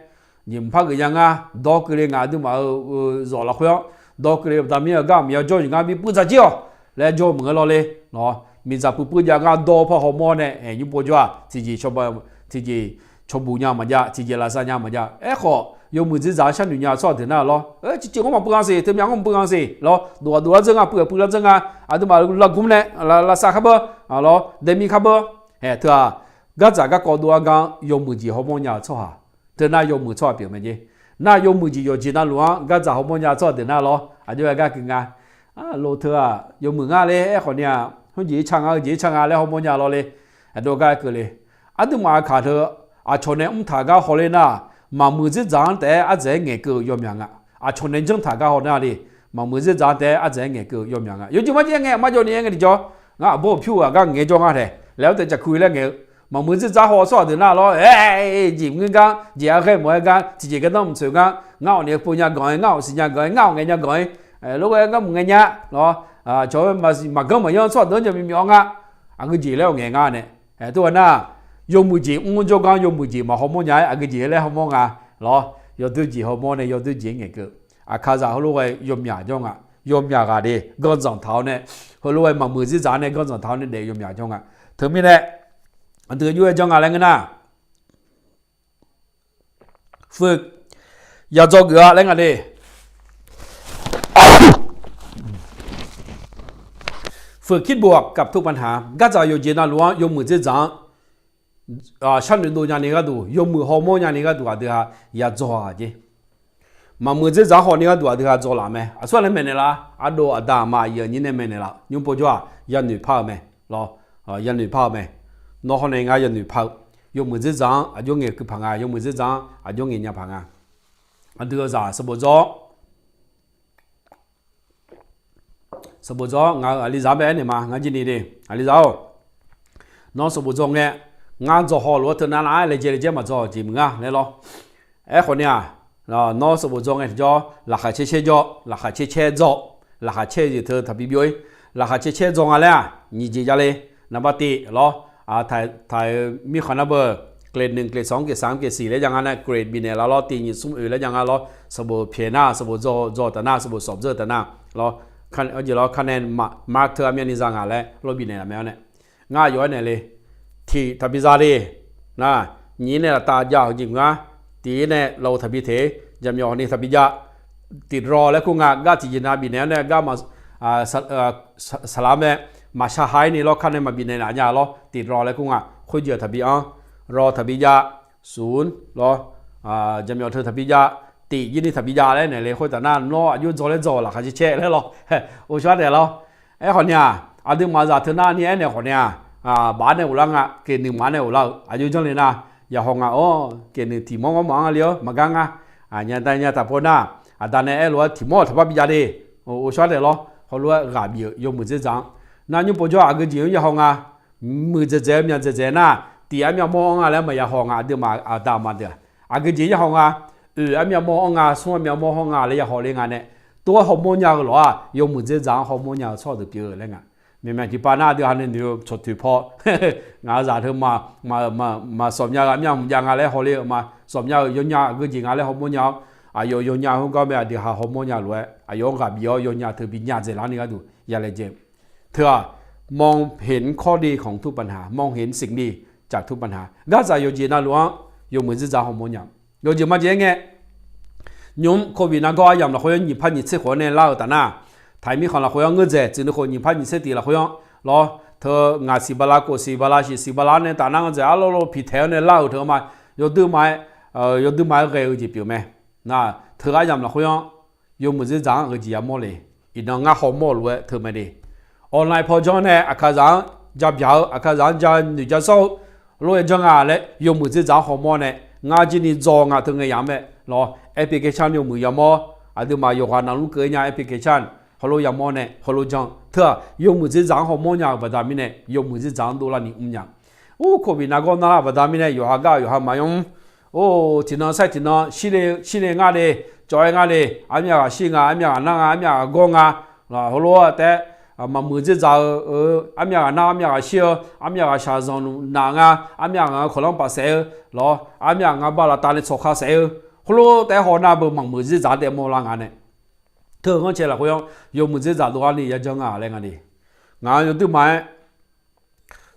nyiq mqpar geuf nya ngar, dawr keuvle ngaq aqduimaf-euq zawq lafkhoer-anr dawr keuvle baqda mirnae gar maqya jawr-eu ngar bipuiv dzaq jir-awq laer jawr-eu maqngeur lawr le. Lawr, miqdzaq puiv puiv jav ngar dawr par hawmawr nae aer nymr pov jawr-aq, tiqjeq tiqjeq cawbuq nya maqjav, tiqjeq lavsav nya maqjav. Aerkhawf yawmuiq dzerdzaq-anr sharnoeq nya-eu tsawrhaq deuq nar lawr, circir ngar maqpuiv nga siq, teumirnae ngar maqpuiv nga siq lawr, dov aqdov lar dzeur nga, puiv aqpuiv lar dzeur nga, aqduimaf lavguv nae lavsav khar beu lawr, daemi khar beu. Aer teu-aq, gardzaq garkawv dov-a gar-anr yawmuiq jeq hawmawr nya-eu tsawrhaq, teu nar yawmuiq tsawrhaq pyeuf mae jeq. Nar yawmuiq jeq yawqjeq navluf-anr gardzaq hawmawr nya-eu tsawrhaq deuq nar lawr, aqjox-aer gar keuv nga. Lof teu-aq yawmuiq ngar le, aerkhawf ni-aq, hmr jeq-ir ca nga, heu jeq-ir ca nga laer hawmawr nya lawr le. Aqdov gar-aer keuvle. Aqduimaf aqkaq teu aqcawq nae mrtaq gar hawler nar, maqmuiq dzerdzaq-anr taef-aer ardzaeq-aer ngaeqkeuv-eu yawmyaq nga. Aqcawq nae janr taq gar haw nar le, maqmuiq dzerdzaq-anr taef-aer ardzaeq-aer ngaeqkeuv-eu yawmyaq nga. Yawjeq marjaer ngae, marjawv ni-aer ngae tiqjawr, ngar aqbawr-euq pyur-aq gar ngaeq-aer jawr ngar tae, laer-awr tae caqkuir laer ngaeq-eu, maqmuiq dzerdzaq haw-eu tsawrhaq deuq nar lawr, aer, jeq mr gar, jeq-aer ghae mawf-aer gar, tiqjeq gardanr mqtsoeq gar, ngar awq nae pov nya ganq-aer, ngar awq siqnya ganq-aer, ngar awq ngaeq nya ganq-aer, lof-aer ngar maqngae nya lawr, cawq-eu maqganr maqyanr tsawrhaq deuq-anr jaqmyawf myaw-awr ngar, aqgeu jeq laer-awq ngaeq ngar nae. Aer tov-aer nar, yawmuiq jeq mr-anr jawrgar yawmuiq jeq maq hawmawr nya-aer aqgeu jeq laer hawmawr nga lawr, yawdoer jeq hawmawr nae yawdoer jeq-aer ngaeqkeuv. Aqkaqzaq heulof ghae yawmyaq jawr nga. Yawmyaq ghaq de ganrdzanq taq-awr nae, heulof ghae maqmuiq dzerdzaq-anr nae ganrdzanq taq-awr nae daef yawmyaq jawr nga. Teumirnae aqdui jov-aer janr nga laer ngeur nar, fuq yadzaw geuf-a laer nga de. Fuq kirbof-aq kaftoq paqnaq-a, gardzaq yawqjeq navluf-anr yawmuiq dzerdzaq-anr sharnoeq dov nyani gharduq, yawmuiq hawmawr nyani gharduq aqdui ha yadzaw-aq jeq. Maqmuiq dzerdzaq-anr hawni gharduq aqdui ha dzaw laf mae. Aqsur nae maeqnaeq laf-a, ardov aqda aqma aqyuif aqnyir nae maeqnaeq laf. Nymr pov jawr-aq yanoeq par-eu mae. Lawr, yanoeq par-eu mae. Nawr hawr nae ngar yanoeq par-eu, yawmuiq dzerdzaq-anr aqjox ngaeq keuv paq nga, yawmuiq dzerdzaq-anr aqjox ngaeq nya paq nga. Aqdui-eu zaq sanqbof dzaw-awr, sanqbof dzaw-awr, ngaq-euq aqlizaq-anr bae aernaeq ma, ngar jir ni de, aqlizaq-or, nawr sanqbof dzaw ngae, ngar dzaw haw lof-aer teu nar nar-aer laejae laejae maqdzaw jeq meuq nga laer lawr. Aerkhawf ni-aq, nawr sanqbof dzaw ngae tiqjawr, laqkhaq caer caer dzaw, laqkhaq caer caer dzaw, laqkhaq caer-eu jeq teu taqbi byov-ir, laqkhaq caer caer dzaw nga laer-aq, nyiq jeq javle, naqba tif lawr, taq-euq mirkhanq nar beu, grade nyiq, grade sanq, grade saq, grade siq laer jav nga nae grade bifnaeq laf lawr, tif nyiq smr oeq laer jav nga lawr, sanqbof pyaeq nar, sanqbof dzaw, dzaw taf nar, sanqbof sawf dzeur taf nar, lawr, jeq lawr kar nae mark teu armyavni za ngaq laer lawr bifnaeq laf mae-awr nae, ngar aqyawf-aer naeq le, tiq taqbi za le, nar, nyiq-ir nae laftav jav-euq jeq meuq-a, tif-ir nae lawq-eu taqbi teq, jaqmyawf ni taqbi jav, tiq raw laer kur nga, gar tiqjeq nav bifnaeq-awr nae gar saqlaq mae, maqshaq ha-ir ni lawr kar nae maqbifnaeq laf nya lawr, tiq raw laer kur nga, khoerjeq taqbi anr, raw taqbi jav, smq lawr, jaqmyawf teu taqbi jav, tif jir ni taqbi jav laer naeq le khoertav nar nawr aqjox dzaw laer dzaw-euq laqkhaq caer caer laer lawr, ghovshaw-aer taef lawr. Aerkhawf ni-aq, aqduimaf zaq teu nar ni aernaeq khawf ni-aq, baf-ar nae ghoflar nga, keqnui maf-ar nae ghoflar-eu aqjox janr le nar, yahaw nga-awr keqnui tiq mawr ngawr mawf-anr nga le-awr maqgar nga, nya da nya taq paw nar, aqda nae aerlof-aer tiq mawr-euq taqpar bi jav de, ghovshaw-aer taef lawr, heulof-aer ghaq bif-euq yawmuiq dzerdzaq-anr, nar nymr pov jawr-aq aqgeu jeq-anr yahaw nga, muiq dzaeqdzaeq-eu myaq dzaeqdzaeq nar, tif armyav mawr-anr nga laer maqya haw nga, aqduimaf aqda aqma deuq-aq, aqgeu jeq-anr yahaw nga, oeq armyav mawr-anr nga, smr armyav mawr-anr nga laer yahaw le nga nae, tov-aer hawmawr nya-eu lawq-aq, yawmuiq dzerdzaq-anr hawmawr nya-eu tsawrhaq deuq pyeuf-eu laer nga. Maeqnaeq tiqpav nar aqdui ha nae noeq-eu cawqtoeq paw, ngaq-eu zaq teu maqsawf mya-eu, aqmyav hmq jav nga laer hawler-eu ma. Sawf mya-euq yawnya aqgeujeq nga laer hawmawr nya-awr, aqyawf yawnya khoergar mae aqdui ha hawmawr nya lof-aer aqyawf-anr ghaq bif-awr yawnya teu bi nya dzaeqlar ni gharduq ya laejae. Teu-aq, มองเห็นข้อดีของทุกปัญหา มองเห็นสิ่งดีจากทุกปัญหา gardzaq yawqjeq navluf-anr yawmuiq dzerdzaq-anr hawmawr nya. Yawqjeq majeq-aer ngae, nymq-mr โควิด nargawr aryamq lafkhoer-anr nyiq par nyiq tser khof-anr nae lar-euq taf nar, taq mirkhanq lafkhoer-anr ngeur dzaeq tsuif nuikhof nyiq par nyiq tser tiq lafkhoer-anr lawr, teu ngaq siq bala khof siq bala shiq siq bala nae taf nar ngeur dzaeq arlawr piqtaeq-awr nae lar-euq teu-anr ma. Yawdui ma-aer, yawdui ma-aer ghae-eu jeq pyeuf mae. Nar, teu aryamq lafkhoer-anr yawmuiq dzerdzaq-anr aqgeujeq yamawr le. Iqnan ngar hawmawr lof-aer teu mae de. Online paw janr nae aqkaqzaq-anr jabyaq-eu, aqkaqzaq-anr ja noeq ja sawr-eu, lof-aer janr nga laer yawmuiq dzerdzaq-anr hawmawr nae, ngar jir ni dzaw nga teu ngae yamq mae lawr. Application yawmuiq yamawr, aqduimaf yawqghaq navluf keuv-aer nya application heulof yamawr nae heulof janr. Teu-aq, yawmuiq dzerdzaq-anr hawmawr nya-euq baqda mirnae yawmuiq dzerdzaq-anr dovlar ni mr nya. Ur โควิด nargawr narlar baqda mirnae yawqha gar yawqha maqmr. Or, tiqnan sair tiqnan shir le ngar de, cawv-aer ngar de, armyav ghaq shir nga, armyav ghaq nar nga, armyav ghaq gawr nga, heulof-aer taef-aer maqmuiq dzerdzaq-eu, armyav ghaq nar armyav ghaq shir-eu, armyav ghaq shaqzanq naf nga, armyav ghaq-anr kawqlanr paf saef-eu lawr, armyav ghaq nga bar laftav nae tsawq ka saef-eu, heulof taef-aer haw nar beu maqmuiq dzerdzaq-anr taef mawrlar nga nae. Teu-eu ghanrcae lafkhoer-anr yawmuiq dzerdzaq dovlar ni yajanr nga laer nga de. Ngaq-anr yawdui ma-aer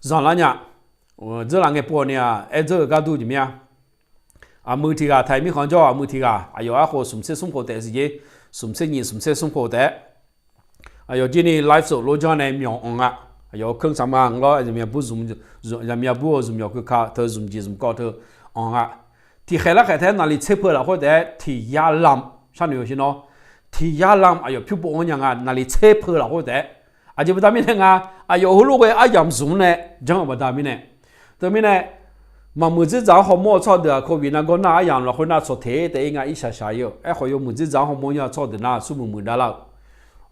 zanqlar nya. Dzeurlaf ngae pov-awq ni-aq, aer dzeur-eu gar dur jeq mir-a. Aqmuiq tiq ghaq, taq mirkhanq jawr-eu aqmuiq tiq ghaq, aqyawf arkhof smq tser smr khof taef siq jer, smq tser nyiq smq tser smr khof taef-aer, aqyawf jir ni ไลฟ์สด lof janr nae myawq anq nga. Aqyawf-euq เครื่องสำอาง lawr, zaqmiq aqbur zmq, zaqmiq aqbur-eu zmq myawq keuka teu zmq jeq zmq kawv teu anq nga. Tiqkhaeq larkhaeq taef-aer naqli tser peu lafkhoer taef-aer tiq yar lam sharnoeq-eu shir nawr, tiq yar lam aqyawf pyur pov-anr nya nga, naqli tser peu lafkhoer taef-aer. Aqjeq baqda mirnae nga, aqyawf heulof ghae aryamq zmq nae janr-eu baqda mirnae. Teumirnae, maqmuiq dzerdzaq-anr hawmawr-eu tsawrhaq deuq-aq โควิด nargawr nar aryamq lafkhoer nar tsawq teq taef-ir nga irshaq shaq-ir-eu. Aerkhawf yawmuiq dzerdzaq-anr hawmawr nya-eu tsawrhaq deuq nar smrmuiq muiqdav lar-eu.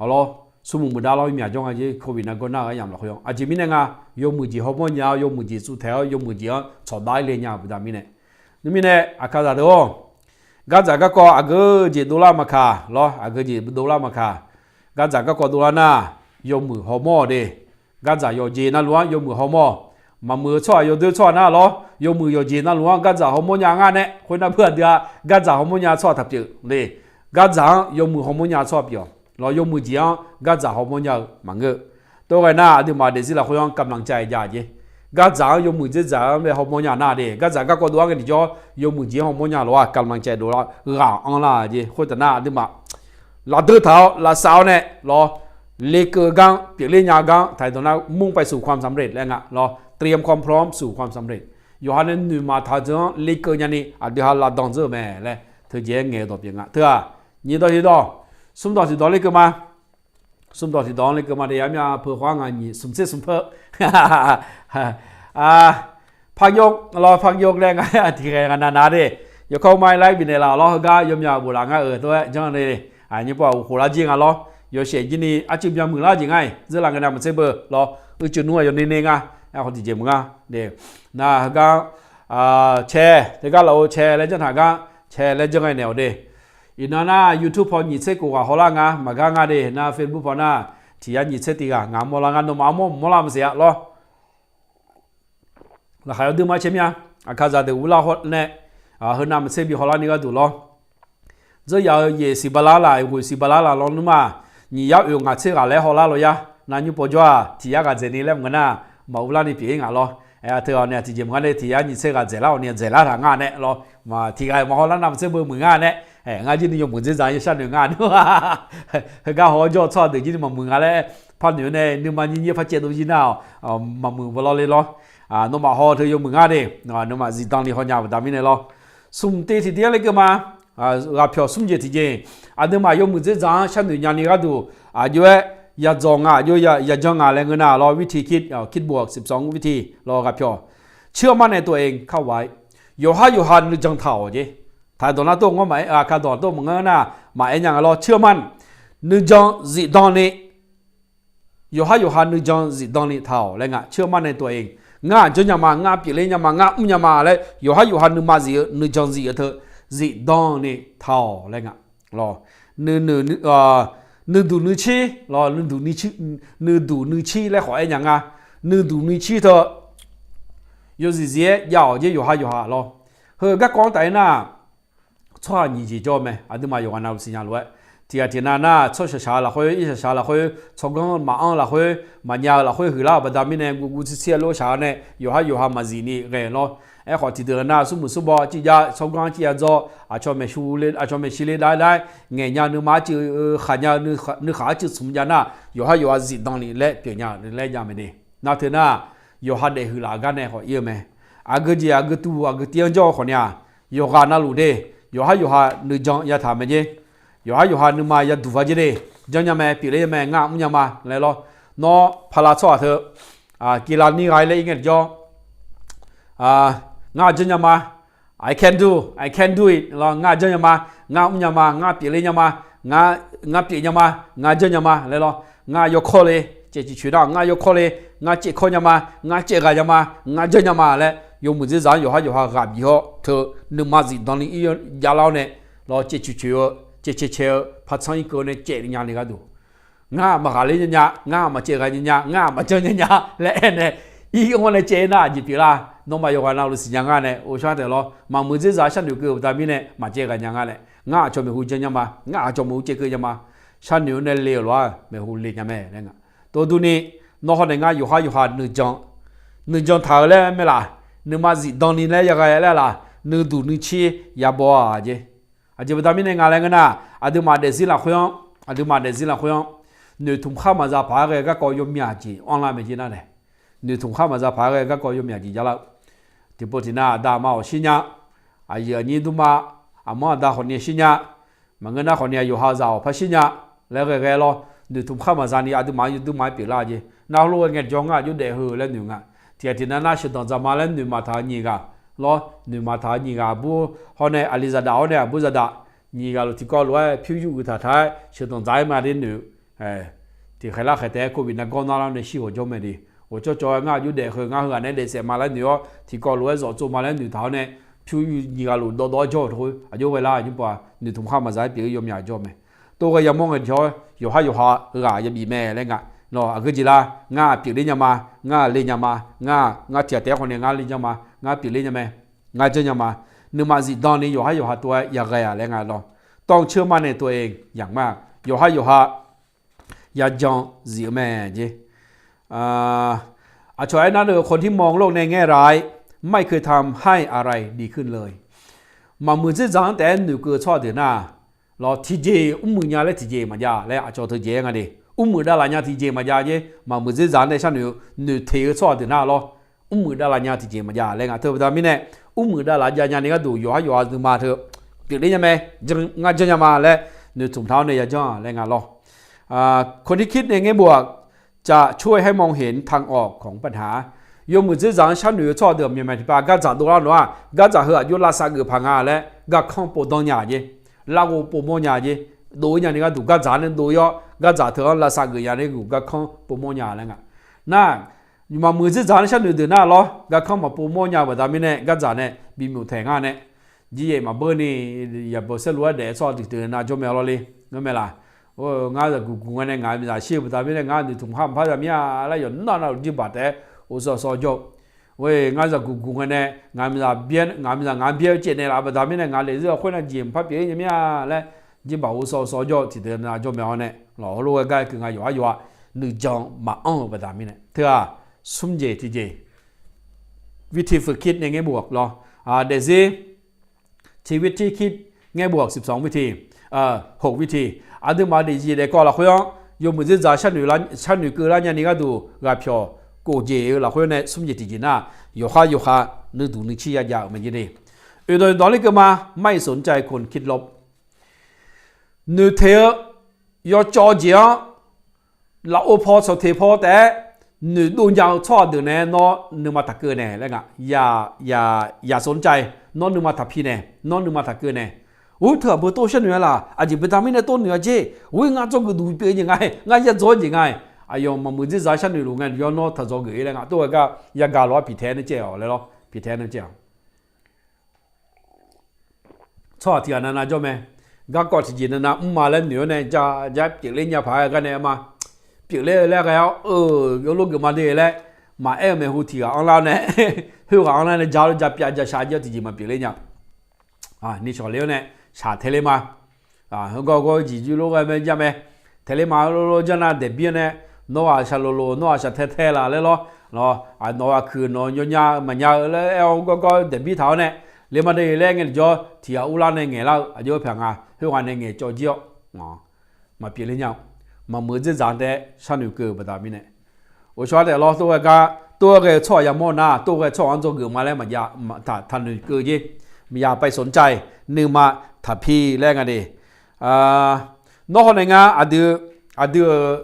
Awq lawr, smrmuiq muiqdav lar-eu myaq jawr nga jer โควิด nargawr nar-eu aryamq lafkhoer-anr. Aqjeq mirnae nga, yawmuiq jeq hawmawr nya-awr, yawmuiq jeq tsuvtaeq-awr, yawmuiq jeq-anr tsawqdav-ir le nya-eu baqda mirnae. Teumirnae, aqkaqzaq deuq-or, gardzaq garkawv aqgeu jeq dovlar maqkaq lawr, aqgeu jeq dovlar maqkaq, gardzaq garkawv dovlar nar, yawmuiq hawmawr-awq de. Gardzaq yawqjeq navluf-anr yawmuiq hawmawr. Maqmuiq-eu tsawrhaq yawdoer tsawrhaq nar lawr, yawmuiq yawqjeq navluf-anr gardzaq hawmawr nya ngar nae, khoernar beu aqdui-a, gardzaq hawmawr nya tsawrhaq taq pyeuf le. Gardzaq-anr yawmuiq hawmawr nya tsawrhaq pyeuf-awq. Lawr yawmuiq jeq-anr gardzaq hawmawr nya-eu maqngeur. Tov ghae nar aqduimaf daefzir lafkhoer-anr กำลังใจ jav jer. Gardzaq-anr yawmuiq dzerdzaq-anr bae hawmawr nya nar de, gardzaq garkawv dov-aer ngae tiqjawr yawmuiq jeq-anr hawmawr nya lawr-aq กำลังใจ dovlar ghaq anrlar jer. Khoertav nar aqduimaf lafdeur taq-awr lavsav-awr nae lawr, lekeuv gar-anr pyeufler nya gar-anr taq-iq dawq nar มุ่งไปสู่ความสำเร็จ laer nga lawr, เตรียมความพร้อมสู่ความสำเร็จ. Yawqha nae noeqmaf taq-eu deuq-anr lekeuv nyani aqdui ha lavdanq dzeur-eu mae laer teujeq-aer ngaeq-eu dawq pyeuf nga. Teu-aq, nyiq dawq tiq dawq, smr dawq tiq dawq lekeuv ma. Smr dawq tiq dawq-anr lekeuv ma de, armyav peu khawf-anr ngaq nyiq smq tser smq peu. Par yawr lawr, par yawr laer nga tiqghae nga nav nav de. Yawkawr mar-aer lar-aer bifnaeq laf lawr, heugar yawmyaq bof laf ngar-euq tov-aer janr de. Nymr pov-aq uqkhof lar jir nga lawr. Yawshaef jir ni arcuiv byanmuiq lar jeq ngar-iq, dzeurlaf ngae nav maqtser beu lawr, uicuiv nmr-aq yawner ner ngar, aerkhawf tiqjeq meuq ngar de. Nar heugar cae, teugar laf-eu cae laer janr taq gar, cae laer janr ngae naeq-awq de. Iqnan nar YouTube paw nyiq tser khof ghaq hawlar nga maqgar nga de, nar Facebook paw nar tiq yar nyiq tser tiq ghaq ngaq mawrlar ngar, nawmaf armawr mq mawrlar maqsiq-a lawr. Laqkhaq yawdui ma cae mir-a. Aqkaqzaq deuq uvlar hawr nae, heunav maqtser bi hawlar ni gharduq lawr. Dzeur yaf-eu yaeq siq bala laf, ghoeq siq bala laf lawr nmr-aq, nyiq yar oeq ngaq tser ghaq laer hawlar lawr yar. Nar nymr pov jawr-aq tiq yar ghaq dzaeq ni laer maqngeur nar, maquvlar ni pyeuf-ir ngaq lawr. Aer, teu-awq ni tiqjeq meuq ngar de, tiq yar nyiq tser ghaq dzaeqlar-awq ni dzaeqlar taq ngar nae lawr. Tiq ghaq-iq maqhaw lar nav maqtser beu meuq ngar nae, ngar jir ni yawmuiq dzerdzaq-anr yashar noeq nga nar, heugar haw-awr jawr-eu tsawrhaq deuq jir ni maqmuiq nga laer par noeq-awr nae, nuima nyir nyir par caev dov jir nar-awq, maqmuiq beu lawr le lawr. Nawmaf haw teu yawmuiq ngar de, nawmaf zifdan ni haw nya-eu baqda mirnae lawr. Smq tiv tiqtiv-anr lekeuv ma. Ghaqpyawq smr jeq tiqjeq, aqduimaf yawmuiq dzerdzaq-anr sharnoeq nyani gharduq, aqjox-aer yadzawq nga, aqjox yajanr nga laer ngeur nar lawr, วิธีคิด คิดบวก สิบสองวิธี lawr ghaqpyawq. เชื่อมั่นในตัวเองเข้าไว้ yawqhar yawqha nuijan taq-awq jeq. Taq-iq dawq nar tov ngawr maqaer, aqkaq dawq tov maqngeur nar maqaer nya nga lawr, เชื่อมั่น nuijan zifdan ni, yawqhar yawqha nuijan zifdan ni taq-awq laer nga. เชื่อมั่นในตัวเอง ngar janr nya ma, ngar pyeufler nya ma, ngar mr nya ma laer yawqhar yawqha nuima zif-eu nuijan zif-eu teu zifdan ni taq-awq laer nga lawr. nuiduq nuicir lawr, nuiduq nuicir laer khawf aer nya nga. Nuiduq nuicir teu yawzif zif-aer jav-awq jeq yawqha yawqha lawr. Heu garkawv-anr taf-aer nar, tsawrhaq nyiq jeq jawr-eu mae, aqduimaf yawqghaq navluf siqnya lof-aer. Tiqghaq tiqnav nar, tsawrshaq shaq-eu lafkhoer, irsaq shaq-eu lafkhoer, tsawrganr maqanr-eu lafkhoer, maqnya-eu lafkhoer huiqlar-euq baqda mirnae, guv guv tsir tsir-aer lof shaq-awr nae, yawqha yawqha maqzif ni ghae lawr. Aerkhawf tiqdeuq nar, smrmuiq smrbaw civ jav, tsawrganr civ ya dzawr, aqcawq maeqshi le, aqcawq maeqshi le dav-aer dav-aer, ngaeq nya-eu nuima arcuiv, khaq nya-eu nuikhaq arcuiv smq jav nar, yawqha yawqha zifdan ni laer pyeuf nya-eu laer jav mae de. Nar teu nar, yawqha daefhuiq laf-eu gar nae khawf ir-eu mae. Aqgeu jeq aqgeu tuv aqgeu tiv-anr jawr-eu khawf ni-aq, yawqghaq navluf de, yawqha yawqha nuijan yataq mae jer. Yawqha yawqha nuima yaduq va jer de. Janrnya mae, pyeufler nya mae, ngar mrnya ma laer lawr. Nawr paqlav tsawrhaq teu, Keuvlar nir ghaq-ir laer ir ngae tiqjawr, ngar janrnya ma, I can do, I can do it lawr, ngar janrnya ma, ngar mrnya ma, ngar pyeufler nya ma, ngar pyeuf nya ma, ngar janrnya ma laer lawr. Ngar yawkawr le, caev ciq coeq nar ngar yawkawr le, ngar caevkawr nya ma, ngar caevghaq nya ma, ngar janrnya ma laer yawmuiq dzerzaq-anr yawqha yawqha ghaq bif hawr teu, nuima zifdan ni ir javlar-awr nae lawr, caev ciq coeq-eu, caev cae cae-eu, par tsanr irkeuv-eu nae caev nya ni gharduq, ngar maqghaqler nya nya, ngar maqcaevghaq nya nya, ngar maqjanr nya nya laer aer nae, ir-anr nae caev-ir nar aqjeq pyeuflar. Nawmaf yawqghaq navluf siqnya nga nae ghovshaw taef lawr. Maqmuiq dzerzaq-anr sharnoeq keuv-eu baqda mirnae maqcaevghaq nya nga nae, ngar aqcawq maeqhu janrnya ma, ngar aqcawq maeqhu caevkeuv nya ma, sharnoeq-awr nae le-euq lof-aer maeqhu le nya mae laer nga. Tov durni, nawr hawr nae ngar yawqha yawqha nuijan, nuijan taq-eu laer mae laf, nuima zifdan ni laer yaghae laer laf, nuiduq nuicir yabaw-aq jeq. Aqjeq baqda mirnae nga laer ngeur nar, aqduimaf daefzir lafkhoer-anr, aqduimaf daefzir lafkhoer-anr, noeqtmq khar maqza paq-aer ghae garkawv yawmyaq jeq anrlar mae jer nar nae. Noeqtmq khar maqza paq-aer ghae garkawv yawmyaq jeq javlar-eu. Tiqpov tiqnav aqda aqma-awq shirnya, aqyuif aqnyir durma, aqmanr aqda khawfni shirnya, maqngeur nar khawfni yawqha zaq-awq par shirnya laer ghae ghae lawr. Noeqtmq khar maqza ni aqduimaf yawduimaf-aer pyeuflar jeq. Nar heulof-aer ngae tiqjawr ngar aqjox daef heu laer noeq nga. Tiqghaq tiqnav nar sheuqdanq dzaq ma laer noeq maqtaq-eu nyiq ghaq lawr, noeq maqtaq-eu nyiq ghaq aqbur hawr nae aqli zaqdaq hawr nae aqbur zaqdaq, nyiq ghaq luf tiqkawv lof-aer pyur yur uiq taq taq-aer sheuqdanq dzaq-aer ma de noeq. Tiqkhaeq lar khaeq taef-aer covid nav gawr nar lar nae shir ghawq jawr mae de. Ghawqcawv cawv-aer ngar aqjox daef heu ngar heughaq naeq-aer daef saef ma laer noeq-awr, tiqkawv lof-aer zawf tsov ma laer noeq taq-awr nae, pyur yur nyiq ghaq luf dawv dawv-aer jawr-eu teu khoer aqjox ghae lar aqnyir pov-a, noeqtmq khar maqza-aer pyeuf-eu yawmyaq jawr mae. Tov ghae yamawr ngae tiqjawr yawqha yawqha ghaq yabif mae laer nga. Nawq aqgeu jeq lar, ngar pyeufler nya ma, ngar le nya ma, ngar, ngar tiqghaq taef-aer khawfni ngar le nya ma, ngar pyeufler nya mae, ngar janr nya ma, nuima zifdan ni yawqha yawqha tov-aer yaghae-aq laer nga lawr. ต้องเชื่อมั่นในตัวเองอย่างมาก yawqha yawqha yajan zif-eu mae jeq. Aqcawq aernar-eu คนที่มองโลกในแง่ร้าย ไม่เคยทำให้อะไรดีขึ้นเลย Maqmuiq dzerzaq-anr taef-aer noeqkeuv-eu tsawrhaq deuq nar, lawr tiqjeq mrmuiq nya laer tiqjeq maqjav laer aqcawq teujeq-aer nga de. Mrmuiq davlaf nya tiqjeq maqjav jer. Maqmuiq dzerzaq-anr nae sharnoeq-eu noeqteq-eu tsawrhaq deuq nar lawr, mrmuiq davlaf nya tiqjeq maqjav laer nga. Teu baqda mirnae, mrmuiq davlaf jav nya ni gharduq yawqha yawqha nuima teu pyeufler nya mae, ngar janr nya ma laer noeqtmq taq-awr nae yajanr laer nga lawr. คนที่คิดในแง่บวก จะช่วยให้มองเห็นทางออกของปัญหา Yawmuiq dzerzaq-anr sharnoeq-eu tsawrhaq deuq myaqmyaq tiqpav gardzaq dovlar nawr-aq, gardzaq heu aqjox lavsav geuf paq nga laer garkanr pov danr nya jeq. Larghov povmawr nya jeq. Dov-ir nya ni gharduq gardzaq nae dov-ir-awr gardzaq teu-anr lavsav geuf nya ni gharduq garkanr povmawr nya laer nga. Nar, maqmuiq dzerzaq-anr sharnoeq deuq nar lawr, garkanr maqpov mawr nya-eu baqda mirnae gardzaq nae bimyuf taeq ngar nae, jiryaef maqbeur ni yaqbawq saerlu-aer daef-eu tsawrhaq deuq deuq nav jawr mae lawr le. Ngeur mae laq? Ngar zaqguq guq nga nae ngaq-euq miqzaq shir-eu baqda mirnae ngar noeqtmq khar maqpar za mir-a laer yawqnar navluf jirbaq taef-aer ghovshaw sawv jawr-eu. Ngar zaqguq guq nga nae ngaq-euq miqzaq byaer, ngaq-euq miqzaq ngaq-anr byaer-eu caev naeq laf-eu baqda mirnae ngaq-euq daefzir lafkhoer nav jeq maqpar pyeuf-ir nya mir-a laer jirbaq ghovshaw sawv jawr-eu tiqdeuq nav jawr mae-awr nae, lawq heulof-aer gar keuv nga yawqha yawqha nuijan maqanr-euq baqda mirnae teu-aq, smr jeq tiqjeq วิธีฝึกคิดในแง่บวก lawr, daefzir tiq วิธีคิด แง่บวก สิบสองวิธี หกวิธี aqduimaf daefzir daefkawv lafkhoer-anr yawmuiq dzerzaq sharnoeq keuv lar nya ni gharduq ghaqpyawq kofjeq-eu lafkhoer nae smr jeq tiqjeq nar, yawqha yawqha nuiduq nuicir yajav-euq mae jeq de. Oeqdawq dawqler keuv ma, ไม่สนใจคนคิดลบ noeqteq-eu yawcawv jeq-anr lafov paw tsawqteq paw taef-aer noeqdov nya-eu tsawrhaq deuq nae nawr nuima taqkeuv naeq laer nga. อย่าสนใจ nawr nuima taqpi naeq, nawr nuima taqkeuv naeq. Ur, teu aqbeu tov sharnoeq-a laq, aqjeq beuda mirnae tov noeq-a jer. Ur, ngar dzawgeuf duq pyeuf jeq nga-aer, ngar yadzawr jeq nga-aer, aqyawf maqmuiq dzerzaq-anr sharnoeq luf ngae yawr nawr taqdzawgeuf-ir laer nga. Tov ghae gar yagaq lof-aer piqtae nae caev-awq laer lawr, piqtae nae caev-awq. Tsawrhaq tiqghaq navnav jawr mae. garkawv tiqjeq navnav mr ma laer noeq-awr nae ja ja pyeufler nya paq-aer gar nae ma. Pyeufler-eu laer ghae-awr, eu, yawlof geufma de laer maqaer-eu maeqhu tiq ghaq anrlar nae, khoerghaq anrlar nae ja lof ja pyav ja shaq jir-awr tiqjeq maqpyeufler nya. Ni shawqler-awr nae shaq taeler ma. Heugar gawr jeq jir lof ghae mae jar mae. Taeler ma lof lof jar nar daeqbir-awr nae, nawr ghaq shaqloq loq, nawr ghaq shaqtae tae laf laer lawr. Nawq ghaq kuiq nawq-eu yawnya maqnya-eu laer aer-awr gawr gawr daeqbir taq-awr nae, le ma de laer ngae tiqjawr tiq ghaq urlar nae ngaeqlar-eu aqjox-aer pyaq nga, khoerghaq nae ngaeqcawv jir-awr maqpyeufler nya-eu, maqmuiq-eu dzerdzaq taef-aer sharnoeq keuv-eu baqda mirnae, ghawqshawr taef lawr tov ghae gar, tov ghae-eu tsawrhaq yamawr nar, tov ghae-eu tsawrhaq-anr dzawgeuf ma laer maqjav, taqnoeq keuv jer. Maqya paisawq-anr cav-iq nuima taqpi laer nga de. Nawr hawnaeq nga, aqdui, aqdui-euq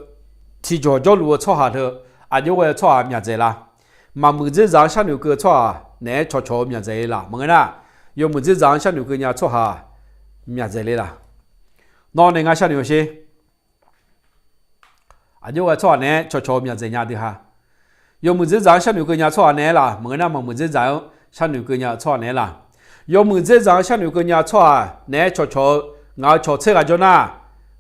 tiqjawq jawrluf-eu tsawrhaq teu, aqjox ghae-eu tsawrhaq myaqdzaeq la? Maqmuiq dzerdzaq-anr sharnoeq keuv-eu tsawrhaq naeq-aer cawqcawq-eu myaqdzaeq le laf? Maqngeur nar, yawmuiq dzerdzaq-anr sharnoeq keuv nya-eu tsawrhaq myaqdzaeq le laf? Nawr nae ngar sharnoeq-eu sher. Aqjox ghae tsawrhaq naeq-aer cawqcawq-eu myaqdzaeq nya dui ha. Yawmuiq dzerdzaq-anr sharnoeq keuv nya tsawrhaq naeq-aer laf? Maqngeur nar, maqmuiq dzerdzaq-anr sharnoeq keuv nya-eu tsawrhaq naeq-aer laf? Yawmuiq dzerdzaq-anr sharnoeq keuv nya tsawrhaq naeq-aer cawqcawq-eu, ngaq-euq cawq tser ghaq jawr nar,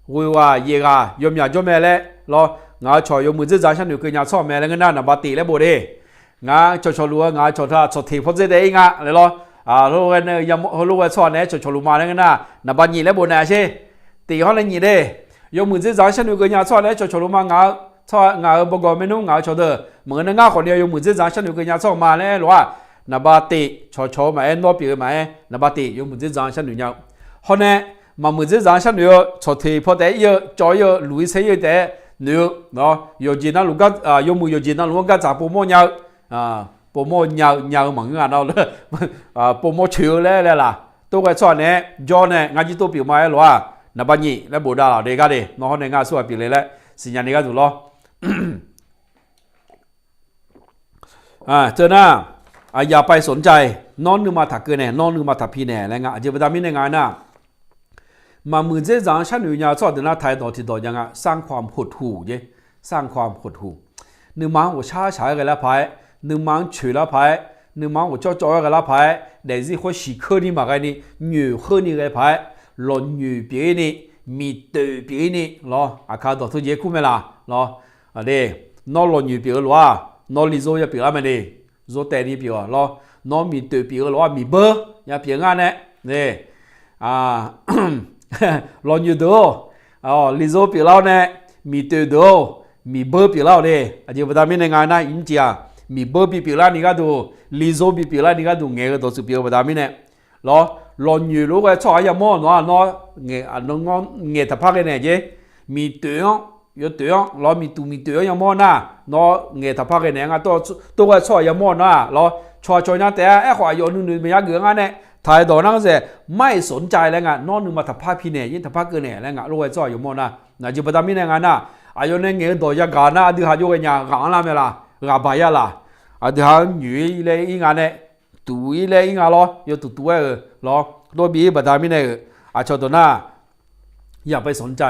ghoeq ghaq yaeq ghaq yawmyaq jawr mae laer lawr, ngaq-euq cawq yawmuiq dzerdzaq-anr sharnoeq keuv nya tsawrhaq mae laer ngeur nar, naqba tiq laer bof de. Ngaq-euq cawqcawq luf-eu ngaq-euq cawq teu-aq tsawq teq paw dzer taef-ir nga laer lawr. Heulof ghae tsawrhaq naeq-aer cawqcawq luf ma laer ngeur nar, naqba nyiq laer bof naeq-a sher. Tiq hawr nae nyiq de. Yawmuiq dzerdzaq-anr sharnoeq keuv nya tsawrhaq naeq-aer cawqcawq luf ma, ngaq-euq, tsawrhaq ngaq-euq bawgawq maernmr ngaq-euq cawq deuq maqngeur nar, ngar khawf ni yawmuiq dzerdzaq-anr sharnoeq keuv nya tsawrhaq ma laer aer lof-aq, naqba tiq cawqcawq-eu maqaer, nawr pyeuf-eu maqaer, naqba tiq yawmuiq dzerdzaq-anr sharnoeq nya-eu. Hawr nae, maqmuiq dzerdzaq-anr sharnoeq-eu tsawq teq paw taef-ir-eu, cawv-ir-eu, luq-ir saer-ir-eu taef-aer noeq-eu, yawqjeq navluf, yawmuiq yawqjeq navluf-anr gardzaq povmawr nya-eu, povmawr nya-eu, nya-eu maqngeur nga nar, povmawr coeq-eu laer laer laf? Tov ghae tsawrhaq naeq-aer jawr nae ngar jir tov pyeuf ma aer lof-aq, naqba nyiq laer bof dav laf de gar de. Nawr hawr nae ngar aqsurghaq pyeuf le laer siqnya ni gharduq lawr. Teu nar, aqyaf paisawq-anr cav-iq, nawr nuima taqkeuv naeq, nawr nuima taqpi naeq laer nga. Aqjeq baqda mirnae nga aernar, maqmuiq dzerdzaq-anr sharnoeq nya-eu tsawrhaq deuq nar, taqdawq tiqdawq jav nga, สร้างความหดหู่ jeq, สร้างความหดหู่. Nuima-anr ghawqshar shaq-aer ghae lar paq-aer, nuima-anr coeq lar paq-aer, nuima-anr ghawqcawv cawv-aer ghae lar paq-aer, daefzir khoer shiq keurni maqghae ni, nyoeq kheurni ghae paq-aer, lawqnyoeq pyeuf-ir ni, miqtoeq pyeuf-ir ni lawr. Aqkaq dawq teu jeq kur mae laf lawr? Aqde, nawr lawqnyoeq pyeuf-eu lof-aq, nawr lizor ya pyeuflar mae de. Zor taev ni pyeuf-awq lawr. Nawr miqtoeq pyeuf-eu lof-aq, miqbeur ya pyeuf ngar nae. Lawqnyoeq deuq-or, lizor pyeuflar-awr nae, miqtoeq deuq-or, miqbeur pyeuflar-awq de. Aqjeq baqda mirnae nga nar, imr tiq-aq, miqbeur bipyeuflar ni gharduq, lizor bipyeuflar ni gharduq ngaeq-eu dawqtsuif pyeuf-eu baqda mirnae lawr. Lawqnyoeq lof-aer ghae tsawrhaq yamawr nawq-aq, nawr ngaeq taqpar ghae naeq jer. Miqtoeq-anr, yawtoeq-anr lawr, miqtuq miqtoeq-anr yamawr nar, nawr ngaeq taqpar ghae naeq-aer nga. Tov ghae tsawrhaq yamawr nar lawr, cawqcawq cawqnya taef-a. Aerkhawf aqyawf nuinoeq maqya geuf-a ngar nae, taqdawq nar-anr zaeq, ไม่สนใจ laer nga, nawr nuima taqpar pi naeq, yir taqpar keuv naeq laer nga. Lof ghae tsawrhaq yamawr nar, aqjeq baqda mirnae nga nar, aqyawf nae ngaeq-eu dawq yagaq nar, aqdui ha jov ghae nya, ghaq-anr lar mae laf, ghaq baq ya laf? Aqdui ha-anr nyoeq-ir laer ir nga nae, tuq-ir laer ir nga lawr, yawtuq tuq-aer-euq lawr, dov bi-ir baqda mirnae-euq aqcawq dawq nar, อย่าไปสนใจ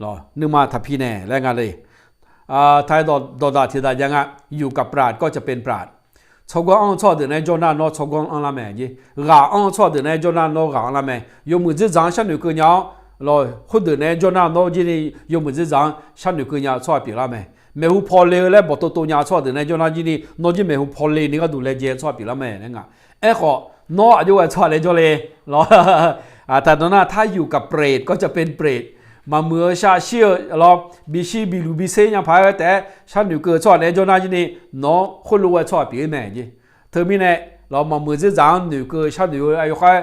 lawr, nuima taqpi naeq laer nga le. Taqdawq dawqdaq tiqdaq jav nga, อยู่กับปราชญ์ก็จะเป็นปราชญ์. Tsawrganr anr-eu tsawrhaq deuq naeq-aer jawr nar nawr tsawrganr anrlar mae jer. Ghaq anr-eu tsawrhaq deuq naeq-aer jawr nar nawr ghaq anrlar mae. Yawmuiq dzerdzaq-anr sharnoeq keuv nya-awr lawr, khoerdeuq naeq-aer jawr nar nawr jir ni yawmuiq dzerdzaq-anr sharnoeq keuv nya-eu tsawrhaq pyeuflar mae. Maeqhu paw le-eu laer bawqtov tov nya-eu tsawrhaq deuq naeq-aer jawr nar jir ni nawr jir maeqhu paw le ni gharduq laejae-eu tsawrhaq pyeuflar mae laer nga. Aerkhawf, nawr aqjox ghae tsawrhaq naeq-aer jawrle lawr. Taqdawq nar, ถ้าอยู่กับเปรตก็จะเป็นเปรต. Maqmuiq-eu shar shir-eu lawr, bishir biluq biser nya paq-aer ghae taef-aer sharnoeq keuv-eu tsawrhaq naeq-aer jawr nar jir ni, nawr khoerlof ghae tsawrhaq pyeuf-ir mae jer. Teumirnae lawr, maqmuiq dzerdzaq-anr noeqkeuv sharnoeq-eu aqyawf khar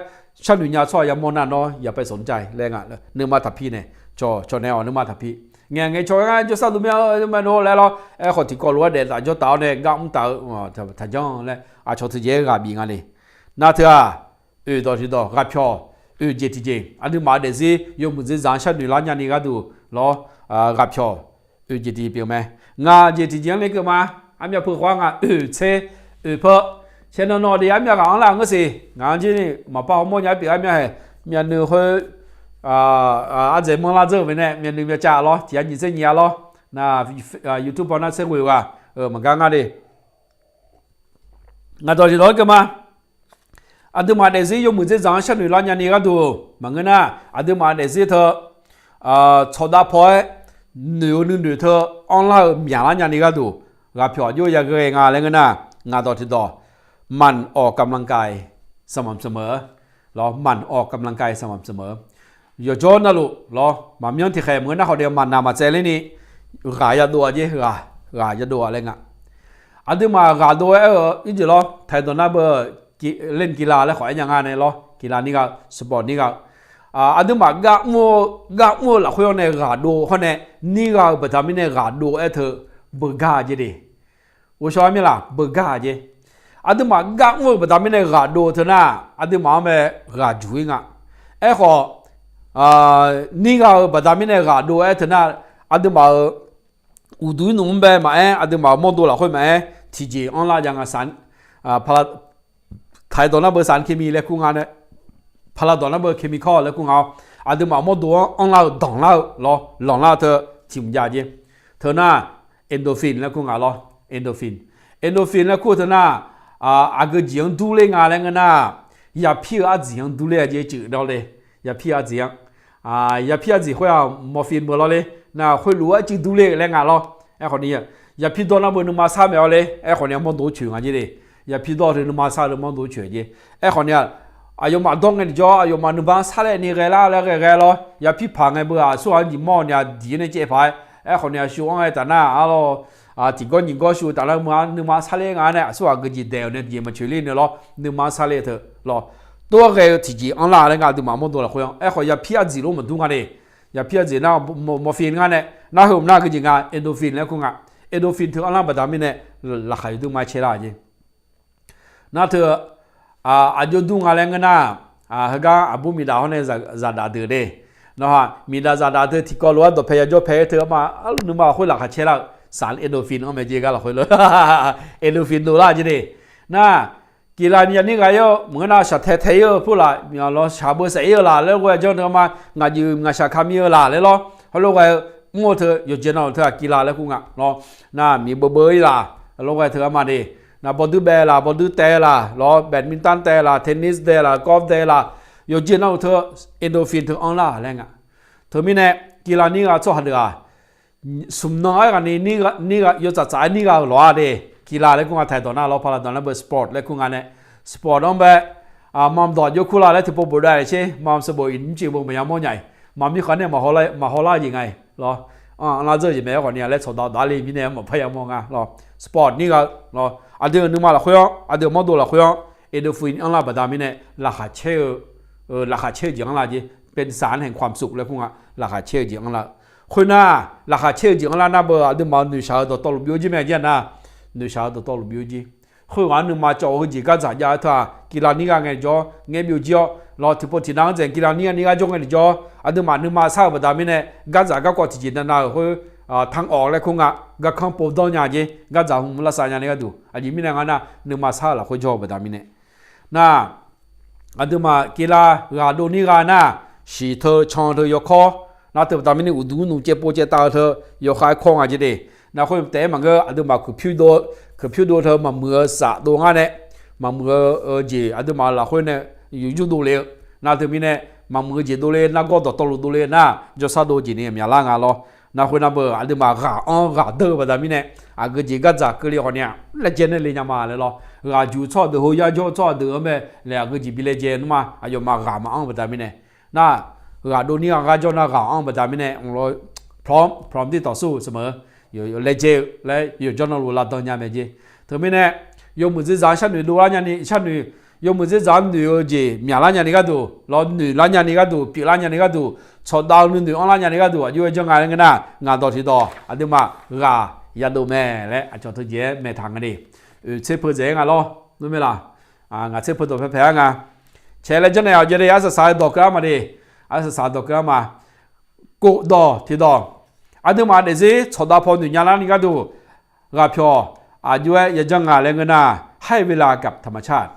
sharnoeq nya tsawrhaq yamawr nar nawr อย่าไปสนใจ laer nga, nuima taqpi naeq, cawq cawq naeq-awq nuima taqpi. Ngaeq ngaeq cawq-aer ngar jawrsar dov mir-a, mae nawr laer lawr. Aerkhawf tiqkawv lof-aer daef taf jawr taf-awr nae gar mr taf-eu taqjanr laer aqcawq teujeq-aer ghaq bif nga le. Nar teu-aq, oeq dawq tiqdawq ghaq pyawq, oeq jeq tiqjeq, aqduimaf daefzir yawmuiq dzerdzaq-anr sharnoeq lar nya ni gharduq lawr, ghaq pyawq, oeq jeq tiqjeq pyeuf mae. Ngaq jeq tiqjeq-anr lekeuv ma. Armyav peukhawf-ar ngaq oeq tser, oeq peuq. Shaernaw nawr de armyav ghaq-anr lar ngeur siq. Ngaq-anr jir ni maqpar hawmawr nya-aer pyeuf armyav haeq. Myavnuiv khoer ardzaeq manrlar dzeur-euq mae nae myavnuiv myavcav lawr, tiq yar nyiq tser nyiq yar lawr. Nar, YouTube paw nar tser ghoe-eu ghaq, maqgar ngar de. Ngaq dawq jeq dawq-anr keuv ma. Aqduimaf daefzir yawmuiq dzerdzaq-anr sharnoeq lar nyani gharduq maqngeur nar, aqduimaf daefzir teu tsawqdav paw-aer noeq-eu nuinoeq teu anrlar-eu myaqlar nyani gharduq, ghaqpyawq aqjox yaghae nga laer ngeur nar, ngaq dawq tiqdawq, หมั่นออกกำลังกายสม่ำเสมอ lawr, หมั่นออกกำลังกายสม่ำเสมอ. Yawqjawr navluf lawr, maqmyanr tiqkhaeq maqngeur nar khawf ni maqnaq maqtsaev lerni ghaq yadov-a jer, ghaq, ghaq yadov-a laer nga. Aqduimaf ghaq dov-aer aer-eu irjeq lawr, ไทย dawq nar beu เล่นกีฬา laer khawf aer nya nga nae lawr, กีฬา nir ghaq-eu, sport nir ghaq-eu. Aqduimaf gar mr-eu lafkhoer-anr nae ghaq dov hawr nae, nir ghaq-eu baqda mirnae ghaq dov-aer teu beugar jer de. Ghovshaw-aer mirlaq beugar-a jer. Aqduimaf gar mr-eu baqda mirnae ghaq dov teu nar, aqduimaf-anr mae ghaq juq-ir nga. Aerkhawf, nir ghaq-eu baqda mirnae ghaq dov-aer teu nar, aqduimaf-euq uqduq-ir nmr bae maqaer, aqduimaf-euq mawrdo lafkhoer maqaer, tiqjeq anrlar jav nga. ไทย dawq nar beu สารเคมี laer kur nga nae, พาราดอน nar beu chemical laer kur nga-awr, aqduimaf mawrdo-anr anrlar-eu danqlar-eu lawr, lanqlar teu tiq mq jav jer. Teu nar, endorphin laer kur nga lawr, endorphin. Endorphin laer kur-eu teu nar, aqgeu jeq-anr durler nga laer ngeur nar, yapir-eu ardziq-anr durler-a jer, cuif dawr le. Yapir-eu ardziq-anr, yapir ardziq khoer-aq morphine beu lawr le. Nar khoerlof-aer cuif durler-eu laer nga lawr. Aerkhawf ni, yapir dawr nar beu nuima sar maeq-awr le. Aerkhawf ni mawrdo coeq nga jer le. Yapir dawr teu nuima sar-eu mawrdo coeq jer. Aerkhawf ni, aqyawfmaf dawr ngae tiqjawr, aqyawfmaf nuima sarler ni ghaelar laer ghae ghae lawr. Yapir paq ngae beu-aq, aqsurghaq-anr nyiq mawr ni-aq diq-ir nae caev paq-aer. Aerkhawf ni aqsur-anr aertaf nar-aq lawr, tiqgawr nyiq gawr shu taf nar nuima sarler nga nae, aqsurghaq geujeq daeq-euq nae tiqjeq maqcoeq ler nae lawr, nuima sarler teu lawr. Tov-aer ghae-eu tiqjeq anrlar laer nga aqduimaf mawrdo lafkhoer-anr. Aerkhawf yapir ardziq lof maqdur nga de. Yapir ardziq nar morphine ngar nae, nar heu nar geujeq nga endorphin laer kur nga. Endorphin teu anrlar baqda mirnae, laqkhaq yawdur ma-aer caerlar jer. Nar teu, aqjox dur nga laer ngeur nar, heugar aqbur miqdaf hawr nae zaqdaf deuq de. Nawhaq miqdaf zaqdaf teu tiqkawv lof-aer dawqpae yajawr pae-aer teu arma, arluf nuima lafkhoer laqkhaq caerlar-eu, สาร endorphin-anr mae jer gar lafkhoer lor. Endorphin dovlar jer de. Nar, กีฬา ni yanir ghaq-ir-awr maqngeur nar shaqtae tae-ir-eu purlaf, lawr shaq beu saef-ir-eu laf laer ghoe-a janr teu arma, ngaq juif ngaq shaq kamir-eu laf laer lawr. Heulof ghae-eu mr-eu teu yawqjeq navluf teu-aq กีฬา laer kur nga lawr. Nar miqbeu beu-ir laf, lawr ghae teu arma de. Nar bawduir bae laf, bawduir taev laf lawr, badminton taev laf, tennis taev laf, golf taev laf, yawqjeq navluf teu endorphin teu anrlar laer nga. Teumirnae กีฬา nir ghaq tsawrhaq deuq-aq, smq nan-aer ghaq ni, yawtsaf tsaf-aer nir ghaq-euq lawq-a de. กีฬา laer kur nga ไทย dawq nar lawr, พาราดอน nar beu sport laer kur nga nae, sport-anr bae, mamdawq jawr kur la laer tiqpov bofdav-aer sher, mamseqbof iq mrcif beu maqya mawr nya-iq, maqmir khaq nae maqhaw lar jeq nga-iq lawr. Anrlar dzeur-eu jeq mae-aer khawf ni-a laer tsawqdaq daqle mirnae maqpar ya mawr nga lawr. Sport nir ghaq-eu lawr, aqdui-euq nuima lafkhoer-anr, aqdui-euq mawrdo lafkhoer-anr endorphin anrlar baqda mirnae, laqkhaq caer-eu, laqkhaq caer-eu jeq anrlar jer. เป็นสารแห่งความสุข laer kur nga, laqkhaq caer-eu jeq anrlar-eu. Khoernar, laqkhaq caer-eu jeq anrlar nar beu aqduimaf-euq noeqshaq-eu dawqtawvluf byov jer mae jer nar, noeqshaq-eu dawqtawvluf byov jer. Khoerghaq-anr nuima cawv-eu heujeq gardzaq jav-aer teu-aq, กีฬา nir ghaq ngae tiqjawr ngaer byov jir-awr lawr, tiqpov tiqnan-anr dzaeq กีฬา nir ghaq nir ghaq jawr ngae tiqjawr, aqduimaf nuima sar-eu baqda mirnae, gardzaq garkawv tiqjeq navnav-euq khoer, tanq-awq laer kur nga, garkanr pov danr nya jer, gardzaq hmq lavsav nya ni gharduq, aqjeq mirnae nga nar nuima sar-eu lafkhoer jawr-eu baqda mirnae. Nar, aqduimaf กีฬา ghaq dov nir ghaq nar, shiq teu can teu yawkawr, nar teu baqda mirnae uqduq nmr caevpov caevtav-eu teu yawkhav-aer kawr nga jer de. Nar khoer taef-aer maqngeur, aqduimaf kuiqpyur dov, kuiqpyur dov teu maqmuiq-eu saf dov ngar nae, maqmuiq-eu jeq aqduimaf lafkhoer nae yawqjur dovle-eu. Nar teumirnae, maqmuiq-eu jeq dovle, nargawr dawqtawvluf dovle nar, jawrsar dov jeq ni myaqlar nga lawr. Nar khoernar beu aqduimaf ghaq-anr ghaq deur-eu baqda mirnae, aqgeu jeq gardzaq keuvle khawf ni-a, laejae nae le nya ma laer lawr. Ghaq juq tsawrhaq deuq, heu yar jawr-eu tsawrhaq deuq-anr mae laeq aqgeu jeq bi laejae nmr ma, aqyawfmaf ghaq maqanr-eu baqda mirnae. Nar, ghaq dov nir ghaq gar jawr nar ghaq anr-eu baqda mirnae, พร้อมที่ต่อสู้เสมอ laejae-eu laer yawqjawr navluf lavdan nya mae jer. Teumirnae, yawmuiq dzerzaq-anr sharnoeq dovlar nyani sharnoeq, yawmuiq dzerzaq-anr noeq-eu jeq myaqlar nyani gharduq lawr, noeqlar nyani gharduq, pyeuflar nyani gharduq, tsawqdav-eu nuinoeq anrlar nyani gharduq aqjox-aer janr nga laer ngeur nar, ngaq dawq tiqdawq aqduimaf ghaq yadov mae laer aqcawq teujeq-aer maeqtaq nga de. Oeq tser peu dzaeq-aer nga lawr, nmr mae laq? Ngaq tser peu dawq paepae-aer nga. Caeq laer janrnaeq-awq jeq de, arsaq saq-eu dawq keuvlar ma de. Arsaq saq dawq keuvlar ma. Kofdawq tiqdawq, aqduimaf daefzir tsawqdav paw noeq nya larni gharduq, ghaqpyawq aqjox-aer yajanr nga laer ngeur nar, ให้เวลากับธรรมชาติ.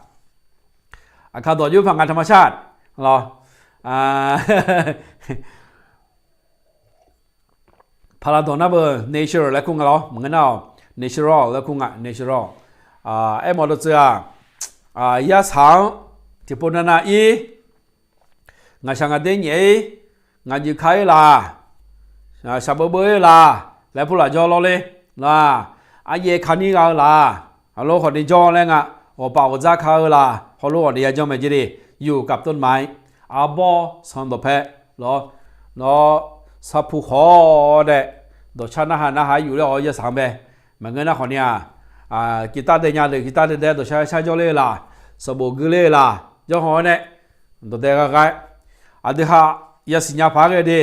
Aqkaq dawq jov paq nga ธรรมชาติ lawr. Paqlaq dawq nar beu nature laer kur nga lawr, maqngeur nar-awq natural laer kur nga, natural. Aermawf dawqtsuif-aq, yarsaq-anr tiqpov navnav ir, ngaqshaq ngaqder nyaef ir, ngaqjuif ka ir laq, shaqbeuv beuv ir laq laer pulaq jawr lawr ler. Laq, aryaev ka nir gha-eu laq, hawlof khawf ni jawr laer nga, ghawqpaf ghawqdzar ka-eu laq, hawlof khawf ni ya janr mae jer de. Yuf gaf tov maqaer, arbawr sanq dawqpae lawr, nawr sarpu khawf-awr nae, dawqcar narhaq narhaq-aer yufler-awr yarsaq-anr bae. Maqngeur nar khawf ni-aq, ciqtar dae nya deuq ciqtar dae dae dawqcar shar jawrler-eu laq, sanqbof guiler-eu laq, janr haw-awr nae, dawqdae gha gha-aer, aqdui ha yasiq nya paq-aer ghae de.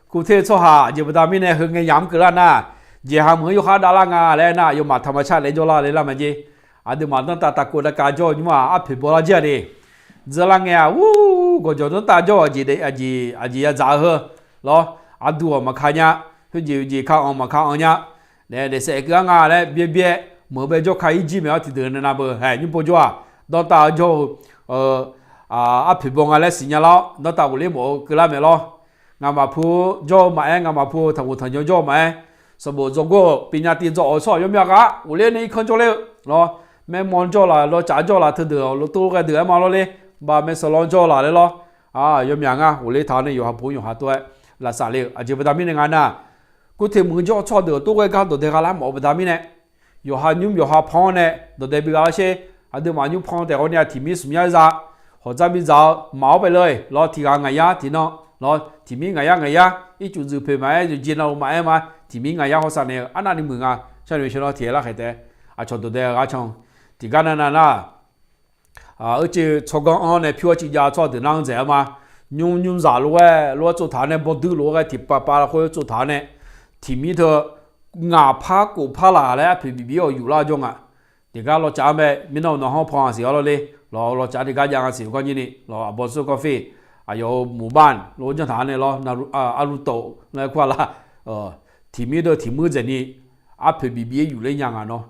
Kurter tsawrhaq aqjeq baqda mirnae heu ngae yamq-anr keuvlar nar, jeqha meuq-anr yawkhav davlar nga laer nar, aqyawfmaf taqmaqshar naeq-aer jawrlar le lar mae jer. Aqduimaf danrtav taqkov taqkav jawr-eu nymr-aq arpoeq bawlar jir-a de. Dzeur lar ngae-aq, ur, gawqjawq danrtav jawr-eu aqjeq, aqjeq aqjeq ya dzaq-eu heu lawr, aqduq-awq maqka nya, khoerjeq jeq ka anq maqka anq nya, naef daefsaef keuv-ar nga laer byaer byaer, meuq-eu bae jawr ka ir jir maeq-awr tiqdeuq navnav beu haeq nymr pov jawr-aq, danrtav-eu jawr-eu arpoeq baw nga laer siqnya lar-awr, danrtav ghofler mawf-eu keuvlar maeq lawr. Ngamaf pu jawr-eu maqaer, ngamaf pu-eu tanqghof tanqjan jawr-eu maqaer, sanqbof dzawgor-euq piqnya tiv dzawq-awq tsawrhaq yawmyaq ghaq ghofler nae irkanr jawrler-eu lawr, maermawr jawr laq, lawtsaf jawr laq, teudeuq-awq lotov ghae deuq-aer ma lawr ler, baqmaeq sawqlaw jawr laq laer lawr, yawmyaq ngar ghofler taq-awr nae yawqha pov yawqha tov-aer lavsav le-eu aqjeq baqda mirnae nga nar, kurteq meuq jawr-eu tsawrhaq deuq-awq tov ghae gar dawqdae gha lar mawf-eu baqda mirnae, yawqha nymr yawqha pan-awr nae dawqdae bi gha lar sher. Aqduimaf nymr pan taef ghawr ni-aq tiqmir smq mya za, hawqdzar bi dzaq-eu maq-awr bae le-eq lawr, tiq ghaq ngaq yar tiqnan lawr, tiqmir ngaq yar ngaq yar, ircuf dzuif poeq maqaer, yawqjeq navluf maqaer ma, tiqmir ngaq yar hawsav naeq-eu arnavni muiq nga, sharnoeq sheuq lawr tiq aer lar khaeq taef, aqcawq dawqdae ghar can. Tiqgar navnav nar, uicuiv tsawrganr-anr nae pyur-awr civ jav tsawrhaq deuq nar-anr dzaeq-aer ma. Nymr nymr zaq lof-aer lof-aer tsovtaq-awr nae bawduir lof-aer tiqpav pav lafkhoer tsovtaq-awr nae, tiqmir teu ngaq par kof par laq laer arpoeq bif bif-awq yuflar jawr nga. Tiqgar lawtsaf-anr bae mirnan-euq nawq-anr pan-aq siq-awr lawr ler, lawtsaf tiqgar jav nga siq-eu ganr jir ni lawr, aqbawr tsawrganr fir, aqyawf-euq mqbar lof-aer janr taq-awr nae lawr, arlu tof laer kur-a lar, tiqmir deuq tiqmuir dzaeq ni arpoeq bif bif-aer yufler nya nga nawr.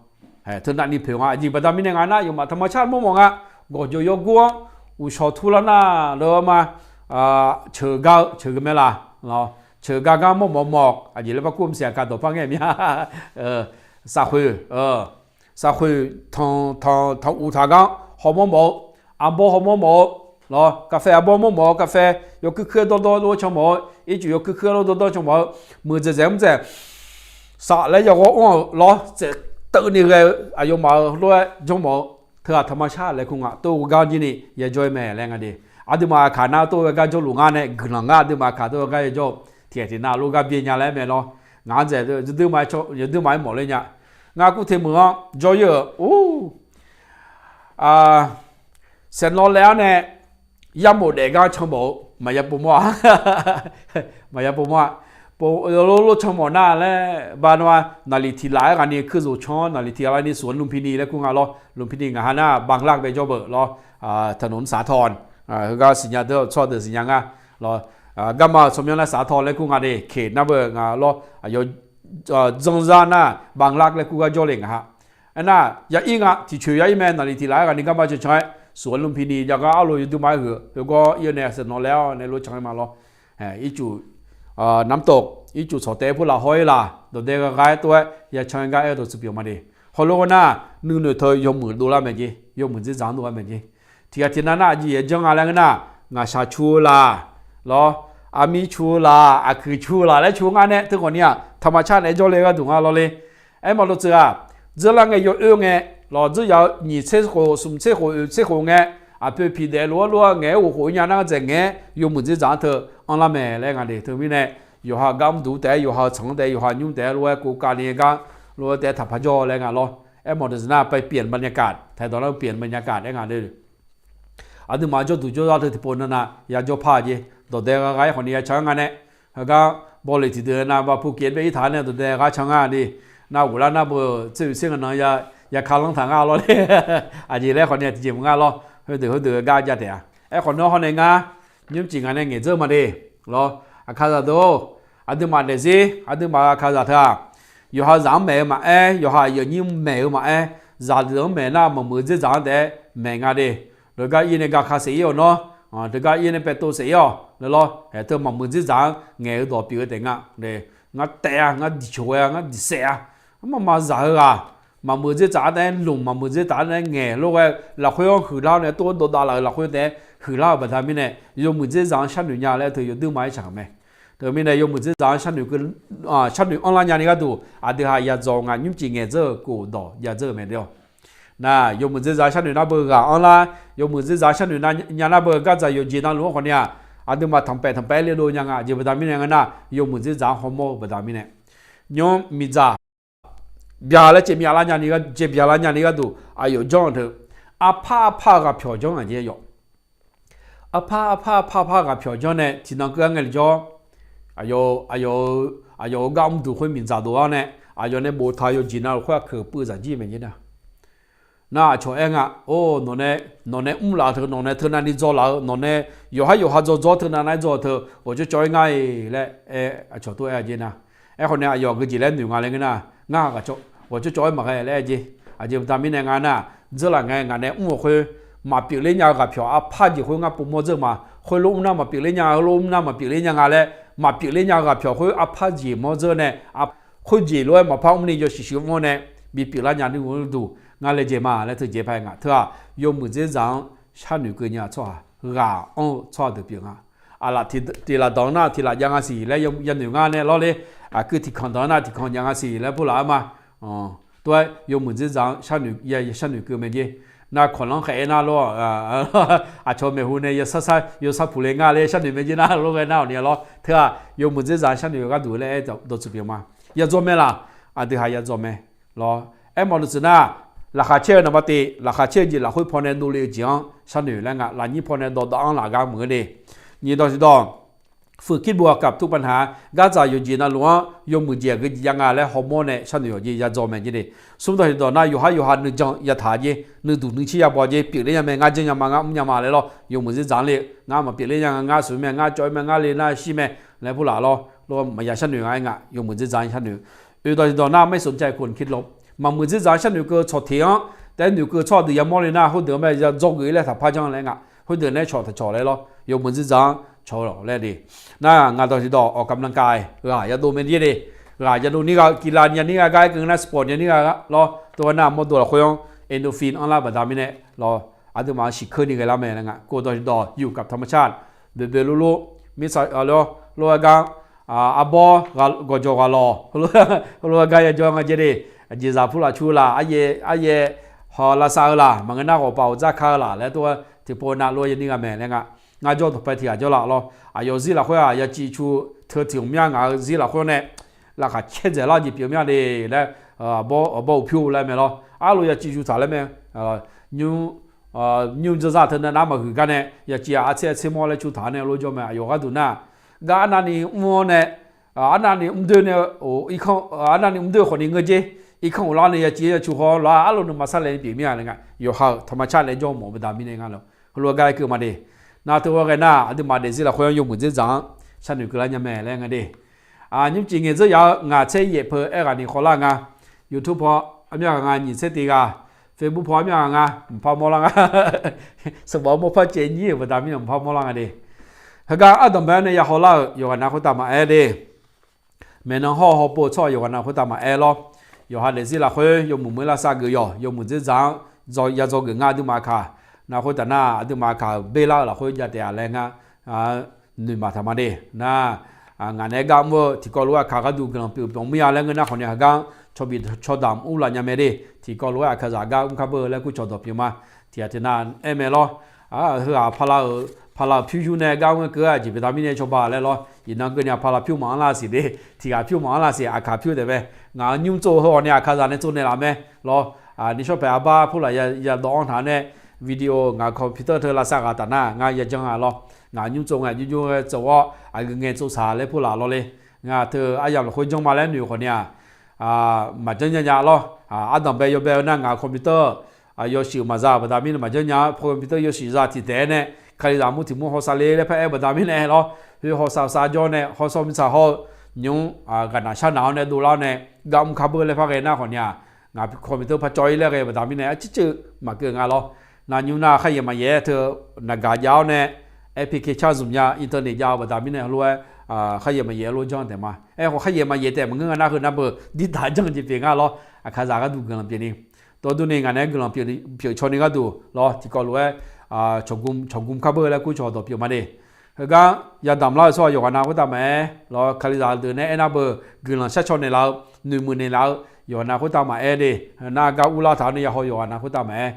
Teu navni poeq nga, aqjeq baqda mirnae nga nar, yawmaf taqmaqshar mawrmawf nga. Gawqjawq yawgur-anr uqshawq turlar nar lawr ma, ceuq gar-eu ceuq ghae mae laq, ceuq gar gar mawrmawf mawf, aqjeq laer par kur mqsiq aqkar dawqpar ngae mya. Safkhoeq, safkhoeq tanq tanq tanq uq taq gar hawmawr mawf-eu, arbawr hawmawr mawf-eu lawr, kaqfae arbawr mawr mawf-eu, kaqfae yawkuir kuir-aer dawrdawr lof-aer can mawf-eu, ircuf yawkuir kuir-aer lof dawrdawr can mawf-eu, muiqdzaeq dzaeq mr dzaeq saf laer yawghawr anr-euq lawr, tsaev teuvni ghae-eu aqyawfmaf-euq lof-aer janr mawf-eu, teu-aq taqmaqshar laer kur nga, tov-eu gar jir ni yajawr-aer mae laer nga de. Aqduimaf aqkaq nar tov-eu gar jawrluf ngar nae guiqlanq ngar, aqduimaf aqkaq tov-eu gar yajawr-eu tiqghaq tiqnav lof gar byae nya laer mae lawr. Ngaq-anr dzaeq yawduir ma-aer mawf ler nya. Ngar kurteq meuq-anr jawr-ir-euq or, saeqnawv laef-awr nae yarmof daef gar can mawf-eu maqya pov mawr-a. Maqya pov mawr-a. Pov lof lof can mawf nar laer ba na, naqliq tiq laf-aer ghaq ni kuir zoq can-awr, naqliq tiq laf ni suq-anr lmqpini laer kur nga lawr. Lmqpini ngaq ha nar banglar bae jawr beuq lawr. Taqnoq-anr saq tawq-awq, heugar siqnya deuq-awq tsawrhaq deuq siqnya nga lawr. Garma-euq tsawrmyanr nar saq tawq laer kur nga de, keq nar beuq nga lawr. Aqyawf janrzar nar banglar laer kur gar jawr le ngaq ha. Aernar ya ir nga, tiqcoeq ya ir mae, naqliq tiq laf-aer ghaq ni garma cancan-aer suq-anr lmqpini jav gar arlof yawduir ma-aer huiq-eu heugar ir-eu nae saeqnawv laef-awr nae lof can-aer ma lawr. Ircuf namtof, ircuf tsawq taef-aer pur lafhaw-ir laq, dawqdae gha gha-aer tov-aer ya can-aer gar aer-eu dawqtsuif pyeuf ma de. Hawlof-aer nar, nuinoeq teu yawmuiq dovlar mae jer, yawmuiq dzerdzaq-anr dovlar mae jer. Tiqghaq tiqnav nar aqjeq yajanr nga laer ngeur nar, ngaqshaq cu-eu laq lawr, armir cu-eu laq, aqkuiq cu-eu laq laer cu-eu ngar nae teukhawf ni-aq taqmaqshar naeq-aer jawrle gharduq nga lawr le. Aermawf dawqtsuif-aq, dzeurlar ngae yawoer ngae lawr, dzeur ya-eu nyiq tser khof smq tser khof oeq tser khof ngae, aqpoeq piqdaef lof-aer lof-aer ngaeq-aer ghof khof-ir nya nar dzaeq ngaeq-aer yawmuiq dzerdzaq-anr teu anrlar mae laer nga de. Teumirnae yawqha-eu gar mr duq taef-aer, yawqha-eu tsanq-anr taef-aer, yawqha-eu nymr taef-aer lof-aer kov kavni gar lof-aer taef-aer taqpar jawr laer nga lawr. Aermawf dawqtsuif nar ไปเปลี่ยนบรรยากาศ ไทย dawq nar เปลี่ยนบรรยากาศ aer nga de. Aqduimaf jawrduq jawrzar teu tiqpov navnav ya jawr par-a jeq, dawqdae gha gha-aer khawf ni ya can-aer nga nae, heugar bawleq tiqdeuq nav ba pu kev bae ir taq-aer nae dawqdae gha can nga de. Nar ghoflar nar beu tser oeq tser nga nan ya ka lanr taq nga lawr le. Aqjeq laer khawf ni tiqjeq mq nga lawr, heudeuq heudeuq gar ja taef-a. Aerkhawf nawr hawr nae ngar nymrcif ngaq nae ngaeqdzeur ma de lawr. Aqkaqzaq deuq-or, aqduimaf daefzir aqduimaf-euq aqkaqzaq teu-aq, yawqha zaq-anr maeq-eu maqaer, yawqha aqyuif-aqnyir maeq-eu maqaer, zaqdeuq-anr maeq nar maqmuiq dzerdzaq-anr taef-aer maeq nga de. Deugar ir nae ga ka saef-ir-awq nawr, deugar ir nae paev tov saef-ir-awq laer lawr. Haeq teu maqmuiq dzerdzaq-anr ngaeq-eu dawq pyeuf-eu taef nga. Ngar taef-a, ngar diqcoq ghae-a, ngar diqsaef-a, armar ma zaq-eu ghaq maqmuiq dzerdzaq-anr taef-aer lmq, maqmuiq dzerdzaq-anr taef-aer ngaeq lof ghae, lafkhoer-anr huiqlar nae tov-aer dawvdav laf-euq lafkhoer taef-aer huiqlar-euq baqda mirnae, yawmuiq dzerzaq-anr sharnoeq nya laer teu yawduir ma-aer shaq-euq mae. Teumirnae yawmuiq dzerzaq-anr sharnoeq keuv, sharnoeq anrlar nyani gharduq aqdui haq yadzawq ngaq nymrcif ngaeq dzeur-eu kof dawq yadzeur-eu mae de-awq. Nar yawmuiq dzerzaq sharnoeq nar beu ghaq anrlar, yawmuiq dzerzaq sharnoeq nya nar beu gardzaq yawqjeq navluf-anr khawf ni-aq, aqduimaf tanqpaef tanqpaef-aer le dov nya nga. Aqjeq baqda mirnae ngeur nar, yawmuiq dzerzaq-anr hawmawr-eu baqda mirnae, nymr miqdzaq bya laer caev myav lar nyani, caev bya lar nyani gharduq aqyawf janr-eu teu, arpar arpar-eu ghaqpyawq janr-aq jeq yawf. Arpar arpar arpar arpar ghaqpyawq janr nae tiqnan keuv-aer ngae le jawr, aqyawf, aqyawf-euq gar mrduq khoer miqdzaq dov-awr nae, aqyawf nae boftaq-eu yawqjeq navluf khoer-aq keuq puiv zaqjir mae jeq nar. Nar aqcawq aer nga, or, nawq nae, nawq nae mrlaf-eu teu, nawq nae teunav ni dzaw laf-eu, nawq nae yawqhar yawqha dzaw dzaw-awr teunav nav-aer dzaw-eu teu ghawqcawv cawv-aer ngar-iq laer aer, aqcawq tov-aer-a jeq nar. Aerkhawf nae aqyawf aqgeu jeq laer noeq nga laer ngeur nar, ngar ghawqcawv cawv-aer maqghae laer aer jeq. Aqjeq baqda mirnae nga nar, dzeurlaf ngae ngaq nae mr-eu khoer, maqpyeuf ler nya-eu ghaqpyawq arpar jeq khoer ngar pov mawr dzeur ma. Khoerlof mr nar maqpyeuf ler nya, heulof mr nar maqpyeuf ler nya nga laer, maqpyeuf ler nya-eu ghaqpyawq khoer arpar jeq mawr dzeur nae, khoer jeq lof-aer maqpar mrni yawshuif shuif mr-awr nae, bipyeuf lar nya ni gharduq ngar laejae ma laer teujeq paq-aer nga. Teu-aq, yawmuiq dzerzaq-anr sharnoeq keuv nya-eu tsawrhaq, ghaq anr-eu tsawrhaq deuq pyeuf nga. Aqlaf tiq laf danq nar tiq laf jav nga siq laer yanoeq ngar nae lawrle. Aqkuir tiq kanq danq nar tiq kanq jav nga siq laer pulaf-aer ma. Tov-aer yawmuiq dzerzaq-anr sharnoeq keuv mae jeq. Nar kawqlanr khaef-aer nar lor, aqcawq maeqhu nae yawsar puq le ngar laer sharnoeq mae jeq nar lor ghae nar-awq ni lawr. Teu-aq, yawmuiq dzerzaq sharnoeq-eu gharduq laer aer dawqtsuif pyeuf ma. Yadzawr mae laf, aqdui haq yadzawr mae lawr. Aermawf deuq tsuif nar, laqkhaq caer-eu naqba tiv, laqkhaq caer-eu jeq lafkhoer pawnae dovle-eu jeq-anr sharnoeq laer nga. Lafnyir pawnae dawqdawq-anr laf gar muiq-eu de. Nyiq dawq tiqdawq, ฝึกคิดบวกกับทุกปัญหา gardzaq yawqjeq navluf-anr yawmuiq jeq aqgeu jeq jav nga laer hawmawr nae sharnoeq-awq jeq yadzawr mae jeq de. Smr dawq tiqdawq nar yawqhar yawqha nuijan yataq jeq, nuiduq nuicer yabawq jeq, pyeufler nya mae, ngar janr nya ma, ngar mr nya ma laer lawr. Yawmuiq dzerzaq-anr le, ngar maqpyeuf ler nya nga, ngar sheuq mae, ngar cawv-aer mae, ngar le nar shir mae laer pulaf lawr. Lawr maqya sharnoeq nga-aer nga, yawmuiq dzerzaq-anr sharnoeq. Oe dawq tiqdawq nar ไม่สนใจคนคิดลบ maqmuiq dzerzaq-anr sharnoeq keuv-eu tsawq teq-anr taef-aer noeqkeuv tsawrhaq deuq yamawr le nar, khoerdeuq-anr mae yadzawr geuf-ir laer taqpar janr laer nga. Khoerdeuq nae cawq taqcawq laer lawr, yawmuiq dzerzaq-anr cawq-eu lawq laer de. Nar ngaq dawq tiqdawq ออกกำลังกาย ghaq yadov mae jeq de. Ghaq yadov nir gha-eu, กีฬา nya nir gha gar-aer keuv nar, sport nya nir gha lawr. Tov-aer nar mawrdo lafkhoer-anr endorphin anrlar-eu baqda mirnae lawr, aqduimaf-anr siqkeur ni ghae lar mae laer nga. Kov dawq tiqdawq อยู่กับธรรมชาติ boeqboeq lorlor, mirtsaq lor, lof-aer gar arbawr gawqjawq ghaq lawq, heulof-aer gar yajawr nga jeq de. Aqjeqzaq pulaf cu laq, aryaer, aryaer haw lavsav-eu laq, maqngeur nar ghawqpav uqdzar ka-eu laq laer tov-aer tiqpov nav lof-aer yanir gha mae laer nga. Ngar jawr dawqpae tiq ghaq jawr laf lawr. Aqyawf zir lafkhoer-aq yaciv cu teu tiq hmq mya ngaq-eu zir lafkhoer nae laqkhaq caerdzaeq lar jeq pyeuf mya de laer, arbawr uqpyur laer mae lawr. Arlof yaciv cu taq laer mae. Nymr dzawrzar teu nar nar maqhuiq gar nae yaciv-aq artser artser mawr laer cu taq nae lof jawr mae. Aqyawf gharduq nar, gar arnavni mr-awr nae, arnavni mr doer nae, irkanr arnavni mr doer khawfni ngeur jer. Irkanr uqlar nae yaciv-aer yacu haw lawr-aq, arlof nuima sarlaev ni pyeuf mir-a laer nga. Yawqha-euq ธรรมชาติ laer jawr mawf-eu baqda mirnae nga lawr. Heulof-aer gar-aer keuv ma de. Nar teu-aer ghae nar, aqduimaf daefzir lafkhoer-anr yawmuiq dzerzaq-anr sharnoeq keuv lar nya mae laer nga de. Nymrcif ngaeq dzeur yaf-eu ngaq tser yaef peu aerghaq ni khawvlar nga. YouTube paw armyar ghaq nga, nyiq tser tiv ghaq. Facebook paw armyar ghaq nga, mqpar mawrlar nga. Sanqbof armawr par caev nyir-euq baqda mirnae mqpar mawrlar nga de. Heugar ardanqbae-anr nae ya hawlar-euq yawqghaq nav khoertav maqaer de. Maeqnan hawr hawpov-eu tsawrhaq yawqghaq nav khoertav maqaer lawr. Yawqha daefzir lafkhoer yawmuiq muiq lavsav geuf yawq, yawmuiq dzerzaq-anr yadzaw geuf ngar aqduimaf aqkaq. Nav khoertav nar aqduimaf aqkaq-euq berlar-eu lafkhoer jav taef-a laer ngar noeqma taq ma de. Nar, ngaq naeq-aer gar mr-eu tiqkawv lof-aer aqkaq gharduq guiqlanq pyeuf pyeuf mir-a laer ngeur nar khawf ni heugar cawbif cawdaq mr laf nya mae de. Tiqkawv lof-aer aqkaqzaq gar mr kar beu laer kur cawqdawq pyeuf ma. Tiq ghaq tiq nar aer mae lawr. Heu-aq pala-euq pyur yur nae gar mr-aer keuv-a jeq baqda mirnae cawba laer lawr. Iqnan keuvni-aq pala pyur maqanr lar siq de. Tiq ghaq pyur maqanr lar siq, aqkaq pyur taef mae. Ngaq-euq nymr tsov heu-awq ni aqkaqzaq nae tsov naeqlaf mae lawr. Nishawr paeq arbar purlaf yadawv-anr taq nae video ngaq-euq computer teu lavsav ghaq taf nar ngar yajanr-a lawr. Ngaq-euq nymr tsov ngae jurjur-aer tsov-awr aqgeu ngae tsov saq laer purlaf lawr le. Ngaq teu aryamq lafkhoer janr ma laer noeq khawf ni-aq, maqjanr nya nya lawr. Ardanqbae yawbae-eu nar ngaq-euq computer yawshuif maqza-euq baqda mirnae maqjanr nya-a. Computer yawshuif za tiq taef-aer nae, kalizaq mur tiq mur hawsav le laer par aer baqda mirnae lawr. Khoer hawsav sav jawr nae hawsav mirtsaq hawr-eu nymr ghaqnaq sharnaq-awr nae dovlar-awr nae gar mr kar beu laer par ghae nar khawf ni-aq, ngaq computer par cawv-ir laer ghae baqda mirnae arcirceuv maqkeuv nga lawr. Nav nymr nar kharyaeq maqyaeq-aer teu naqgaq jav-awr nae application zmq nya internet jav-eu baqda mirnae heulof-aer kharyaeq maqyaeq-aer lof janr taef ma. Aerkhawf kharyaeq maqyaeq taef maqngeur nga nar heu navbeuq dirdaq janr jeq pyeuf nga lawr. Aqkaqzaq gharduq guiqlanq pyeuf ni, dawqdurni ngaq naeq-aer guiqlanq pyeuf caw ni gharduq lawr tiqkawv lof-aer cawqgm kar beu laer kurcawq dawq pyeuf ma de. Heugar yadamq lar-eu tsawrhaq yawqghaq nav khoertav maqaer, lawq, kalizaq deuq nae aernar beu, guiqlanq sharcaw naeqlaf-eu, noeqmuiq naeqlaf-eu yawqghaq nav khoertav maqaer de. Nar gar urlar taq-awr nae yahaw yawqghaq nav khoertav maqaer,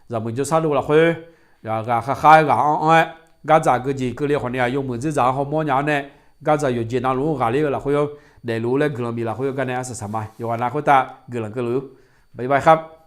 zaqmuiq jawrshar dov lafkhoer, ghaq kharkhar-aer ghaq anr anr-aer, gardzaq geujeq keuvle khawf ni-aq yawmuiq dzerzaq-anr hawmawr nya-awr nae, gardzaq yawqjeq navluf-anr ghaqler-eu lafkhoer-anr daefluf-ur laer guiqlanq bif lafkhoer gar nae arsaq saq ma. Yawqghaq nav khoertav guiqlanq keuvluf-ur. Bye bye khar.